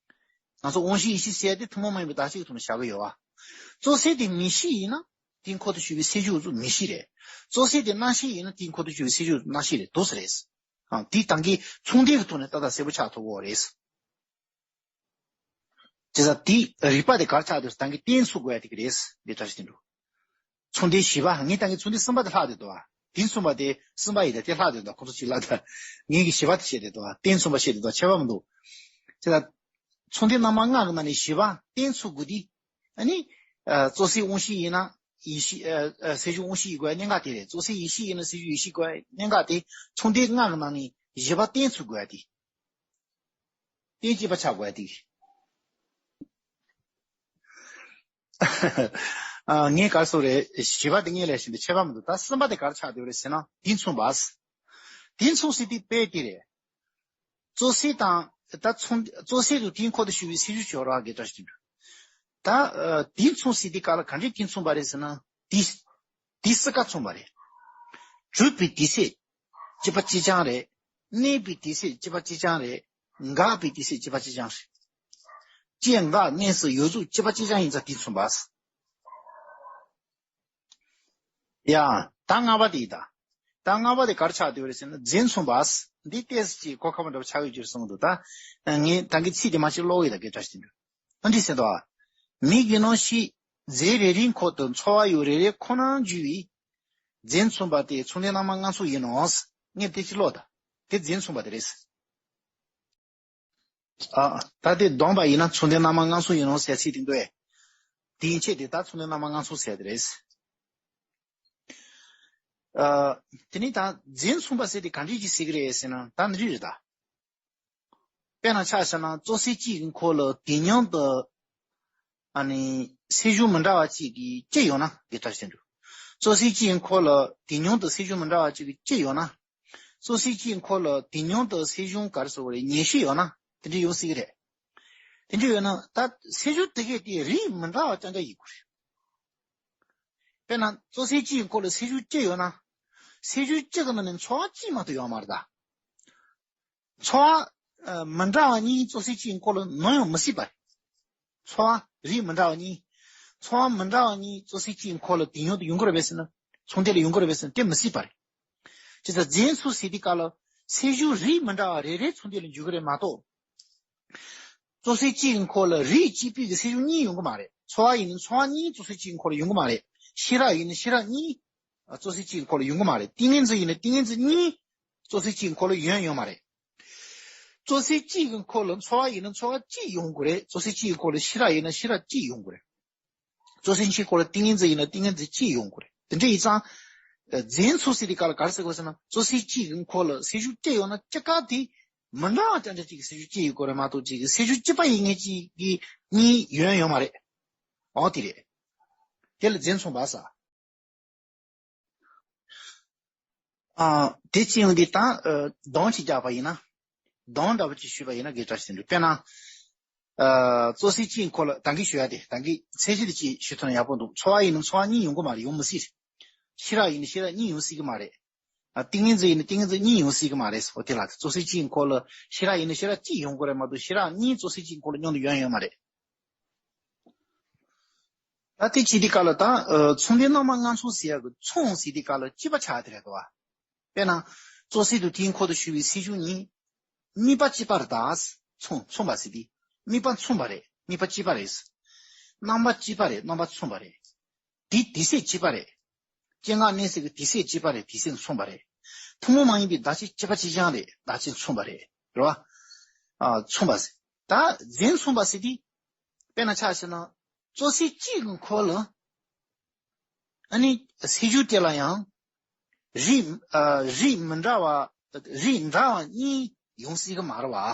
ང་ཚོ་དབང་ཤེས་ཡིད་ཤེས་ཟེར་ཡ་དེ་ཐུན་མོང་མ་ཡིན་པའི་བདག་ཆོས་ཀྱི་ཐོག་ནས་བཞག་གི་ཡོད་བ། རྩོད་ཟས་དེ་མིག་ཤེས་ཡིན་ན་དེའི་འཁོར་དུ་ཞུགས་པའི་སེལ་ཆུང་ཡོངས་རྫོགས་མིག་ཤེས་རེད། རྩོད་ཟས་དེ་རྣ་ཤེས་ཡིན་ན་དེའི་འཁོར་དུ་ཞུགས་པའི་སེལ་ཆུང་ཡོངས་རྫོགས་རྣ་ཤེས་རེད། འདུག་སེ་རེད། ཨང་། དེ་ད་གིན་མཚུངས་ལྡན་གྱི་ཐོག་ནས་ཏག་ཏག་གསལ་པོ་ཆགས་ཐུབ་ཀྱི་ཡོད་རེད། བྱས་ཙང་དེའི་རིགས་པ་དེ་ག་རེ་ཆགས་འདུག་ད་གིན་རྟེན་མཚུངས་དགོས་ཡ་དེ་གི་རེད། འདི་འདྲ་ཞིག་དེ་འདུག་མཚུངས་ལྡན་བཞི་པ། ངས་ད་གིན་མཚུངས་ལྡན་གསུམ་པ་དེ་ལྷག་བསྡད་འདུག་བ། དེ་མཚུངས་པ་དེ་གསུམ་པ་ཡིན་ད་དེ་ལྷག་བསྡད་འདུག་ཁོ་ཚོ་གཅིག་ལ་ད་ངས་ཀྱི་བཞི་པ་དེ་བཤད་བསྡད་འདུག་བ། རྟེན་མཚུངས་པ་བཤད་བསྡད་འདུག་ཁྱད་པར་མི་འདུག་བྱས་ཙང་མཚུངས་ལྡན་རྣམ་པ་ལྔ་གི་ནང་ནས་བཞི་པ་རྟེན་མཚུངས་དགོས་དེ། ཨ་ནི། ཨ། རྩོད་ཟས་དབང་ཤེས་ཡིན་ན་ཡིད་ཤེས། ཨ། ཨ། སེལ་ཆུང་དབང་ཤེས་ཡིན་དགོས་གནད་འགག་དེ་རེད། རྩོད་ཟས་ཡིད་ཤེས་ཡིན་ན་སེལ་ཆུང་ཡིད་ཤེས་དགོས་གནད་འགག་དེ། མཚུངས་ལྡན་ལྔ་གི་ནང་ནས་བཞི་པ་རྟེན་མཚུངས་དགོས་དེ། རྟེན་གཅིག་པ་ཆགས་དགོས་ཏེ། ཨ། ངས་ག་རེ་ཟེར་རེད། བཞི་པ་དེ་ངས་ལབ་བཞིན་དུ་ཁྱད་པར་མི་འདུག་ད་གསུམ་པ་དེ་ག་རེ་ཆགས་བསྡད་རེད་ཟེར་ན་དེ་མཚུངས་པ། དེ་མཚུངས་ཟེར་དེ་དཔེ་དེ་རེད། རྩོད་ཟས་དང་ད་མཚུངས། རྩོད་ཟས་དང་དེའི་འཁོར་དུ་ཞུགས་པའི་སེལ་ཆུང་བྱེད་རོགས་གི་འདྲ་ཞིག་འདུག་ད། ཨ། དེ་མཚུངས་ཟེར་དེ་ག་ལ་ག་འདྲས་དེ་མཚུངས་པ་རེད་ཟེར་ན་དེ། དེ་སྲིད་ཀ་མཚུངས་པ་རེད། གྲུབ་པའི་དུས་ཚོད་གཅིག་པ་གཅིག་རྐྱང་རེད། གནས་པའི་དུས་ཚོད་གཅིག་པ་གཅིག་རྐྱང་རེད། འགག་པའི་དུས་ཚོད་གཅིག་པ་གཅིག་རྐྱང་རེད། སྐྱེ་འགག་གནས་སུ་ཡོངས་རྫོགས་གཅིག་པ་གཅིག་རྐྱང་ཡིན་ཙང་དེ་མཚུངས་པ། ཡ། ད་ལྔ་པ་དེ་ཡིན་ད། ད་ལྔ་པ་དེ་ག་རེ་ཆགས་བསྡད་རེད་ཟེར་ན་རྫས་མཚུངས་པ། འདི་ཏོག་ཙམ་ཅིག་གོ་ཁ་པོ་འདྲ་པོ་ཆགས་ཡོད་ཀྱི་རེད་བསམ་གྱི་འདུག་ད་ངས་ད་གིན་ཚིག་དེ་མ་ཅིག་ཀློག་གི་ཡིན་ད་གི་འདྲ་ཞིག་འདུག་ཨ། འདི་ཟེར་དོ། མིག་གི་རྣམ་ཤེས་རྫས་རེ་རེའི་འཁོར་དུ་ཚོར་བ་ཡུལ་རེ་རེ་ཁོ་ནར་འགྱུར་བའི་རྫས་མཚུངས་པ་སྟེ་མཚུངས་ལྡན་རྣམ་པ་ལྔ་མཚུངས་ཡིན་ནོ། ངས་དེ་ཅིག་ཀློག་ད། དེ་རྫས་མཚུངས་པ་དེ་རེད། ཨ། ད་དེ་བསྡོམས་པ་ཡིན་ན་མཚུངས་ལྡན་རྣམ་པ་ལྔ་མཚུངས་ཡིན་ནོ་ཟེར་ཚིག་དེ་འདུག་ཨེ། དེ་ཡན་ཆད་དེ་ད་མཚུངས་ལྡན་རྣམ་པ་ལྔ་མཚུངས་ཟེར་དེ་རེད། ཨ། དེ་ནས་ད་རྫས་མཚུངས་པ་ཟེར་དེ་ག་འདྲས་ཅིག་ཟེར་གི་རེད་ཟེར་ན། ད་འདི་འདྲས་རེད་ད། དཔེར་ན་ཆ་བཞག་ན་བཙོ་ཚིགས་གཅིག་གི་འཁོར་ལ་དེ་མཉམ་དུ་ཨ་ནི་ཚེགས་གཞུང་མི་འདྲ་བ་གཅིག་གི་སྤྱི་ཡོད་ན། དགེ་ཕྲ་ཞིག་འདུག། བཙོ་ཚིགས་གཅིག་གི་འཁོར་ལ་དེ་མཉམ་དུ་ཚེགས་གཞུང་མི་འདྲ་བ་གཅིག་གི་སྤྱི་ཡོད་ན། བཙོ་ཚིགས་གཅིག་གི་འཁོར་ལ་དེ་མཉམ་དུ་ཚེགས་གཞུང་ག་རེ་ཟེར་བ་རེད། ཉེར་བཞི་ཡོད་ན་དེ་འདྲས་ཡོང་སྲིད་ཀྱི་རེད། དེ་འདྲས་ཡོད་ན་ད་ཚེགས་གཞུང་དེ་གས་དེ་རིགས་མི་འདྲ་བ་རྐྱང་རྐྱང་ཡིན་དགོས་རེད། དཔེར་ན་བཙོ་ཚིགས་གཅིག་གི་འཁོར་ལ་ཚེགས་གཞུང་གཅིག་ཡོད་ན། ཚེགས་གཞུང་གཅིག་གི་ནང་ནས་ཚོར་བ་གཅིག་མ་གཏོགས་ཡོད་མ་རེད་ད། ཚོར་བ་ཨ་མི་འདྲ་བ་གཉིས་བཙོ་ཚིགས་གཅིག་གི་འཁོར་ལ་ནོར་ཡང་མི་སྲིད་པ་རེད། ཚོར་བ་རིགས་མི་འདྲ་བ་གཉིས། ཚོར་བ་མི་འདྲ་བ་གཉིས་བཙོ་ཚིགས་གཅིག་གི་འཁོར་ལ་དེ་མཉམ་དུ་ཡོང་གི་རེད་པས་ཟེར་ན། ཚོགས་འདུ་ལ་ཡོང་གི་རེད་པས་ཟེར་ན་དེ་མི་སྲིད་པ་རེད། བྱས་ཙང་རྫས་མཚུངས་ཟེར་དུས་སྐབས་ལ་ཚེགས་གཞུང་རིགས་མི་འདྲ་བ་རེ་རེ་ཚོགས་འདུ་ལ་འཇུག་གི་རེད་མ་གཏོགས། བཙོ་ཚིགས་གཅིག་གི་འཁོར་ལ་རིགས་གཅིག་པུའི་གི་ཚེགས་གཞུང་གཉིས་ཡོང་གི་མ་རེད། ཚོར་བ་ཡིན་ན་ཚོར་བ་གཉིས་བཙོ་ཚིགས་གཅིག་གི་འཁོར་ལ་ཡོང་གི་མ་རེད། ཤེས་རབ་ཡིན་ན་ཤེས་རབ་གཉིས་བཙོ་ཚིགས་གཅིག་གི་འཁོར་ལ་ཡོང་གི་མ་རེད། ཏིང་ངེ་འཛིན་ཡིན་ན་ཏིང་ངེ་འཛིན་གཉིས་བཙོ་ཚིགས་གཅིག་གི་འཁོར་ལ་ཡོང་ཡོད་མ་རེད། བཙོ་ཚིགས་གཅིག་གི་འཁོར་ལ་ཚོར་བ་ཡིན་ན་ཚོར་བ་གཅིག་ཡོང་དགོས་རེད། བཙོ་ཚིགས་གཅིག་གི་འཁོར་ལ་ཤེས་རབ་ཡིན་ན་ཤེས་རབ་གཅིག་ཡོང་དགོས་རེད། བཙོ་ཚིགས་གཅིག་གི་འཁོར་ལ་ཏིང་ངེ་འཛིན་ཡིན་ན་ཏིང་ངེ་འཛིན་གཅིག་ཡོང་དགོས་རེད། དེ་འདྲ་ཡིན་ཙང་། རྫས་མཚུངས་ཟེར་དུས་སྐབས་ལ་ག་རེ་ཟེར་དགོས་ཟེར་ན། བཙོ་ཚིགས་གཅིག་གི་འཁོར་ལ་ཚེགས་གཞུང་གཅིག་ཡོད་ན་སྤྱི་སྐབས་དེ་མི་འདྲ་བ་རྐྱང་རྐྱང་གཅིག་གི་ཚེགས་གཞུང་གཅིག་ཡོད་དགོས་རེད་མ་གཏོགས། གཅིག་གི་ཚེགས་གཞུང་གཅིག་པ་ཡིན་མཁན་གཅིག་གི་གཉིས་ཡོང་ཡོད་མ་རེད། འོ་དེ་རེད། དེ་ལ་རྫས་མཚུངས་པ་ཟེར། ཨ། དེ་ཅི་ཡང་འདི་དང་། ཨ། གདོང་གཅིག་རྒྱག་པ་ཡིན་ན། གདོང་འདྲ་པོ་ཅིག་ཞུས་པ་ཡིན་ན་དགེ་ཕྲ་ཞིག་འདུག། དཔེར་ན། ཨ། བཙོ་ཚིགས་གཅིག་འཁོར་ལ་ད་གིན་ཞུ་ཡ་དེ་ད་གིན་ཚད་གཞི་དེ་ཅིག་ཞུ་ཐུབ་ན་ཡག་པོ་འདུག། ཚོར་བ་ཡིན་ན་ཚོར་བ་གཉིས་ཡོང་གི་མ་རེད། ཡོང་མི་སྲིད། ཤེས་རབ་ཡིན་ན་ཤེས་རབ་གཉིས་ཡོང་སྲིད་གི་མ་རེད། ཨ། ཏིང་ངེ་འཛིན་ཡིན་ན་ཏིང་ངེ་འཛིན་གཉིས་ཡོང་སྲིད་གི་མ་རེད། འོ་དེ་ལ་བཙོ་ཚིགས་གཅིག་འཁོར་ལ་ཤེས་རབ་ཡིན་ན་ཤེས་རབ་གཅིག་ཡོང་དགོས་རེད་མ་གཏོགས། ཤེས་རབ་གཉིས་བཙོ་ཚིགས་གཅིག་འཁོར་ལ་མཉམ་དུ་ཡོང་ཡོད་མ་རེད། ད་དེ་བྱེད་དུས་སྐབས་ལ་ད། ཨ། ཚོགས་འདུའི་རྣམ་པ་ལྔ་མཚུངས་ཟེར་ཡག་གི་མཚུངས་ཟེར་དུས་སྐབས་ལ་གཅིག་པ་ཆགས་དེ་རེད་དོ། དཔེར་ན། བཙོ་ཚིགས་དང་དེའི་འཁོར་དུ་ཞུགས་པའི་ཚེགས་གཞུང་གཉིས། དམིགས་པ་གཅིག་པ་རེད་ད། མཚུངས་མཚུངས་པ་ཟེར་དུས། དམིགས་པ་མཚུངས་པ་རེད། དམིགས་པ་གཅིག་པ་རེད། རྣམ་པ་གཅིག་པ་རེད། རྣམ་པ་མཚུངས་པ་རེད། དེ་དུས་ཚོད་གཅིག་པ་རེད། སྤྱན་སྔར་གནས་ཚུལ་གྱི་དུས་ཚོད་གཅིག་པ་རེད། དུས་ཚོད་མཚུངས་པ་རེད། ཐུན་མོང་མ་ཡིན་པའི་བརྡ་ཆད་གཅིག་པ་གཅིག་རྐྱང་རེད། བརྡ་ཆད་མཚུངས་པ་རེད། རེད་བ། ཨ། མཚུངས་པ་ཟེར། ད་རྫས་མཚུངས་པ་ཟེར་དུས། དཔེར་ན་ཆ་བཞག་ན། བཙོ་ཚིགས་གཅིག་གི་འཁོར་ལ། ཨ་ནི་ཚེགས་གཞུང་དེ་ལ་ཡང་། རིགས། ཨ། རིགས་མི་འདྲ་བ། རིགས་འདྲ་བ་གཉིས་ཡོང་སྲིད་གི་མ་རེད་བ།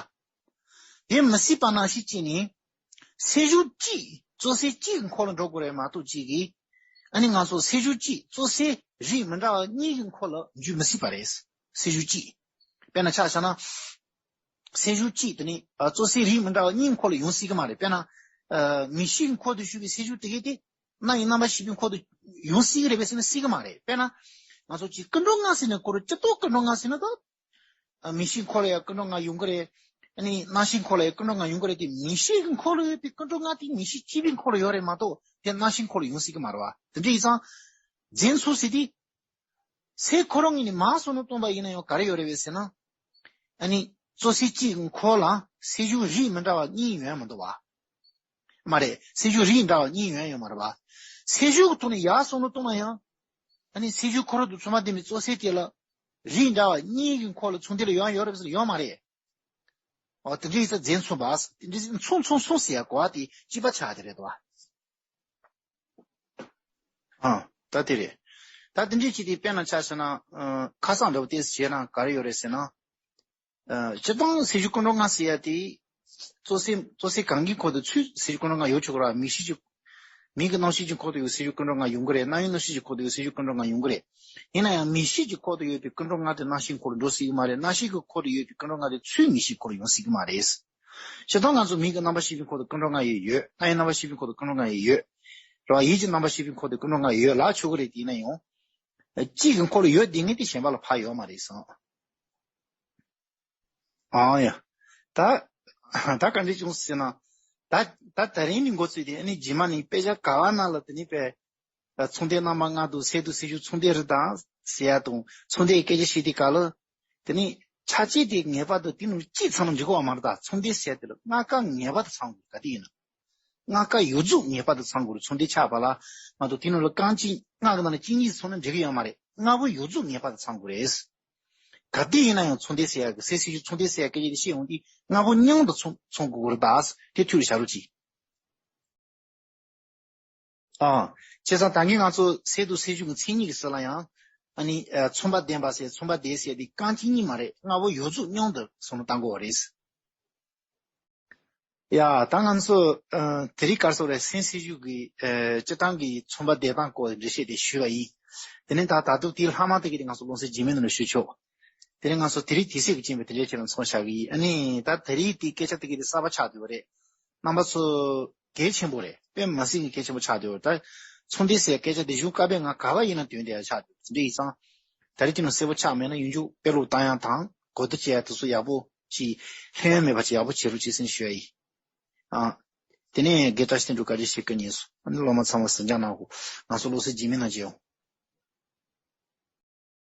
དེ་མི་སྲིད་པ་ནང་བཞིན་བྱས་ནས། ཚེགས་གཞུང་གཅིག། བཙོ་ཚིགས་གཅིག་གི་འཁོར་ལ་འགྲོ་དགོས་རེད་མ་གཏོགས་གཅིག་གིས། ཨ་ནི་ང་ཚོ་ཚེགས་གཞུང་གཅིག། བཙོ་ཚིགས་རིགས་མི་འདྲ་བ་གཉིས་ཀྱི་འཁོར་ལ་འཇུག་མི་སྲིད་པ་རེད། ཚེགས་གཞུང་གཅིག། དཔེར་ན་ཆ་བཞག་ན། ཚེགས་གཞུང་གཅིག་དེ་ནི། ཨ། བཙོ་ཚིགས་རིགས་མི་འདྲ་བ་གཉིས་འཁོར་ལ་ཡོང་སྲིད་ཀྱི་མ་རེད། དཔེར་ན། ཨ། མིག་ཤེས་ཀྱི་འཁོར་དུ་ཞུགས་པའི་ཚེགས་གཞུང་དེ་གས་དེ། རྣ་ཡི་རྣམ་པར་ཤེས་པའི་འཁོར་དུ་ཡོང་སྲིད་ཀྱི་རེད་པས་ཟེར་ན་སྲིད་ཀྱི་མ་རེད། དཔེར་ན། ང་ཚོ་གཅིག་ཀུན་འགྲོ་ལྔ་ཟེར་ནས་གོ་རུ་སྤྱིར་བཏང་ཀུན་འགྲོ་ལྔ་ཟེར་ན་ད། ཨ། མིག་ཤེས་འཁོར་ལ་ཡང་ཀུན་འགྲོ་ལྔ་ཡོང་གི་རེད། ཨ་ནི་རྣ་ཤེས་འཁོར་ལ་ཡང་ཀུན་འགྲོ་ལྔ་ཡོང་གི་རེད་དེ། མིག་ཤེས་ཀྱི་འཁོར་ལ་ཡོད་པའི་ཀུན་འགྲོ་ལྔ་དེ་མིག་ཤེས་གཅིག་པའི་འཁོར་ལ་ཡོད་རེད་མ་གཏོགས་དེ་རྣ་ཤེས་འཁོར་ལ་ཡོང་སྲིད་ཀྱི་མ་རེད་བ། དེ་འདྲ་ཡིན་ཙང་། རྫས་མཚུངས་ཟེར་དུས། ཚེགས་ཁོ་རང་ངོས་ནས་མར་བསམ་བློ་གཏོང་པ་ཡིན་ན་ཡང་ག་རེ་ཡོད་རེད་པས་ཟེར་ན། ཨ་ནི་བཙོ་ཚིགས་གཅིག་གི་འཁོར་ལ་ཚེགས་གཞུང་རིགས་མི་འདྲ་བ་གཉིས་ཡོད་མི་འདུག་བ། མ་རེད། ཚེགས་གཞུང་རིགས་འདྲ་བ་གཉིས་ཡོད་ཡོད་མ་རེད་བ། ཚེགས་གཞུང་གི་ཐོག་ནས་ཡར་བསམ་བློ་གཏོང་ན་ཡང་། ཨ་ནི་ཚེགས་གཞུང་ཁོ་རང་དང་མཚུངས་པ་ལྡན་པའི་བཙོ་ཚིགས་དེ་ལ། རིགས་འདྲ་བ་གཉིས་ཀྱི་འཁོར་ལ་ཚོགས་འདུ་ལ་ཡོང་ཡོད་རེད་པས་ཟེར་ན་ཡོད་མ་རེད། འོ་དེ་འདྲ་ཡིན་ཙང་རྫས་མཚུངས་པ། དེ་འདྲ་ཡིན་ཙང་མཚུངས་མཚུངས་མཚུངས་ཟེར་ཡ་གོ་བ་དེ་གཅིག་པ་ཆགས་དེ་རེད་དོ། ཨ། ད་དེ་རེད། ད་དེ་འདྲ་བྱས་ཏེ་དཔེར་ན་ཆ་བཞག་ན། ཨ། ཁ་སང་འདྲ་པོ་ཏོག་ཙམ་བྱས་ན་ག་རེ་ཡོད་རེད་ཟེར་ན། ཨ། སྤྱིར་བཏང་ཚེགས་གཞུང་ཀུན་འགྲོ་ལྔ་ཟེར་ཡ་དེ། བཙོ་ཚིགས་བཙོ་ཚིགས་གང་གི་འཁོར་དུ་ཚུར་ཚེགས་གཞུང་ཀུན་འགྲོ་ལྔ་ཡོད་ཆོག་གི་རེད། མིག་ཤེས་ཀྱི། མིག་གི་རྣམ་ཤེས་ཀྱི་འཁོར་དུ་ཡང་ཚེགས་གཞུང་ཀུན་འགྲོ་ལྔ་ཡོང་གི་རེད། རྣ་བའི་རྣམ་ཤེས་ཀྱི་འཁོར་དུ་ཡང་ཚེགས་གཞུང་ཀུན་འགྲོ་ལྔ་ཡོང་གི་རེད། ཡིན་ན་ཡང་མིག་ཤེས་ཀྱི་འཁོར་དུ་ཡོད་པའི་ཀུན་འགྲོ་ལྔ་དེ་རྣ་ཤེས་འཁོར་ལ་འགྲོ་སྲིད་ཀྱི་མ་རེད། རྣ་ཤེས་ཀྱི་འཁོར་དུ་ཡོད་པའི་ཀུན་འགྲོ་ལྔ་དེ་ཚུར་མིག་ཤེས་འཁོར་ལ་ཡོང་སྲིད་ཀྱི་མ་རེད། སྤྱིར་བཏང་ང་ཚོ་མིག་གི་རྣམ་པར་ཤེས་པའི་འཁོར་དུ་ཀུན་འགྲོ་ལྔ་ཡོད་ཡོད། རྣ་བའི་རྣམ་པར་ཤེས་པའི་འཁོར་དུ་ཀུན་འགྲོ་ལྔ་ཡོད་ཡོད། རེད་བ། ཡིད་ཀྱི་རྣམ་པར་ཤེས་པའི་འཁོར་དུ་ཀུན་འགྲོ་ལྔ་ཡོད་ལ་ཆོག་གི་རེད། དེ་ཡིན་ན་ཡང་། གཅིག་གི་འཁོར་ལ་ཡོད་བསྡད་མཁན་དེ་གཞན་པ་ལ་ཕར་ཡོད་མ་རེད་བསམ། ཨང་ཡ། ད། ད་ག་འདྲ་བྱུང་ཟེར་ན། ད། ད་ད་རིང་ནས་འགོ་བཙུགས་ཏེ་ཨ་ནི་རྗེས་མ་ནས་དཔེ་ཆ་ག་བ་ནང་ལ་དེ་ནས་དཔེ། ཚོགས་འདུའི་རྣམ་པ་ལྔ་དང་ཚེགས་དང་ཚེགས་གཞུང་ཚོགས་འདུའི་རིགས་དང་ཟེར་ཡ་དང་ཚོགས་འདུའི་སྐད་ཆ་བཤད་དུས་སྐབས་ལ། དེ་ནས་ཆ་རྐྱེན་དེ་ངེས་པར་དུ་དེ་ནང་གཅིག་ཚང་ན་འགྲིག་གི་མ་རེད་ད། ཚོགས་འདུ་ཟེར་ཡ་དེ་ལ་ལྔ་ཀ་ངེས་པར་དུ་ཚང་དགོས། ག་དུས་ཡིན་ན། ལྔ་ཀ་ཡོངས་རྫོགས་ངེས་པར་དུ་ཚང་དགོས་རེད། ཚོགས་འདུ་ཆགས་པ་ལ་མ་གཏོགས་དེ་ནང་ལ་རྐང་གཅིག་ལྔ་གི་ནང་ནས་གཅིག་གཉིས་ཚང་ན་འགྲིག་གི་ཡོད་མ་རེད། ལྔ་པོ་ཡོངས་རྫོགས་ངེས་པར་དུ་ཚང་དགོས་རེད། ག་དུས་ཡིན་ན་ཡང་ཚོགས་འདུ་ཟེར་ཡ་གི་ཚེགས་གཞུང་ཚོགས་འདུ་ཟེར་ཡ་སྐད་ཆ་དེ་བཤད་ཡོང་དུས་ལྔ་པོ་མཉམ་དུ་ཚང་ཚང་དགོས་རེད་ད། དེ་ཐུགས་ལ་བཞག་རོགས་གྱིས། ཨ། བྱས་ཙང་ད་གིན་ང་ཚོ་ཚེགས་དང་ཚེགས་གཞུང་གི་མཚན་ཉིད་ཀྱི་ཟུར་ལ་ཡང་། ཨ་ནི་ཨ་མཚུངས་པ་ལྡན་པ་ཟེར་མཚུངས་པ་ལྡན་ཟེར་དེ་རྐང་གཅིག་གཉིས་མ་རེད། ལྔ་པོ་ཡོངས་རྫོགས་མཉམ་དུ་བསམ་བློ་བཏང་དགོས་པ་རེད། ཡ་ད་ང་ཚོ་ཨ་དེ་རིང་ག་རེ་ཟེར་རེད། སེམས་སྲིད་བྱུས་ཀྱི་ཨ་སྤྱིར་བཏང་གི་མཚུངས་པ་ལྡན་སྟངས་སྐོར་འགྲེལ་བཤད་དེ་ཞུས་པ་ཡིན། དེ་ནས་ད་ད་དུང་དེའི་ལྷག་མ་དེ་གི་དེ་ང་ཚོ་སློབ་ཚན་རྗེས་མའི་ནང་ལ་ཞུ་ཆོག་དེ་ནས་ང་ཚོ་དེ་རིང་དུས་ཚོད་ཀྱི་རྐྱེན་པས་དེ་འདྲའི་ཆེད་ལ་མཚམས་བཞག་གི་ཡིན། ཨ་ནི་ད་དེ་རིང་དེའི་སྐད་ཆ་དེ་གི་དེ་གསར་པ་ཆགས་བསྡད་པ་རེད། རྣམ་པ་ཚོ་གལ་ཆེན་པོ་རེད། དཔེ་མ་སྲིད་ཀྱི་གལ་ཆེན་པོ་ཆགས་བསྡད་པ་རེད། ད་མཚུངས་ལྡན་ཟེར་སྐད་ཆ་དེ་གཞུང་བཀའ་པོད་ལྔ་ག་པར་ཡིན་ན་དོན་དེ་ཆགས་བསྡད་པ་དེ་འདྲ་ཡིན་ཙང་། ད་རེས་ཀྱི་ནང་གསལ་པོ་ཆགས་མེད་ན་ཡུན་རྒྱུན་དཔེ་ཀློག་བཏང་ཡག་དང་གོ་བསྡུར་བྱེད་ཡག་དེ་ཚོ་ཡག་པོ་ཅིག་ལྷོད་གཡེང་མེད་པ་ཅིག་ཡག་པོ་བྱེད་རོགས་བྱེད་ཟེར་ཞུ་ཡ་ཡིན། ཨ། དེ་ནས་དགེ་བཀྲ་ཤིས་དོན་གྲུབ་བཀའ་དྲིན་ཆེ། སྐུ་ཉིད་སོ། ཨ་ནི་སློབ་མ་ཚང་མ་གཟིགས་སྐྱོང་གནང་དགོས། ང་ཚོ་སློབ་ཚན་རྗེས་མའི་ནང་མཇལ་ཡོང་།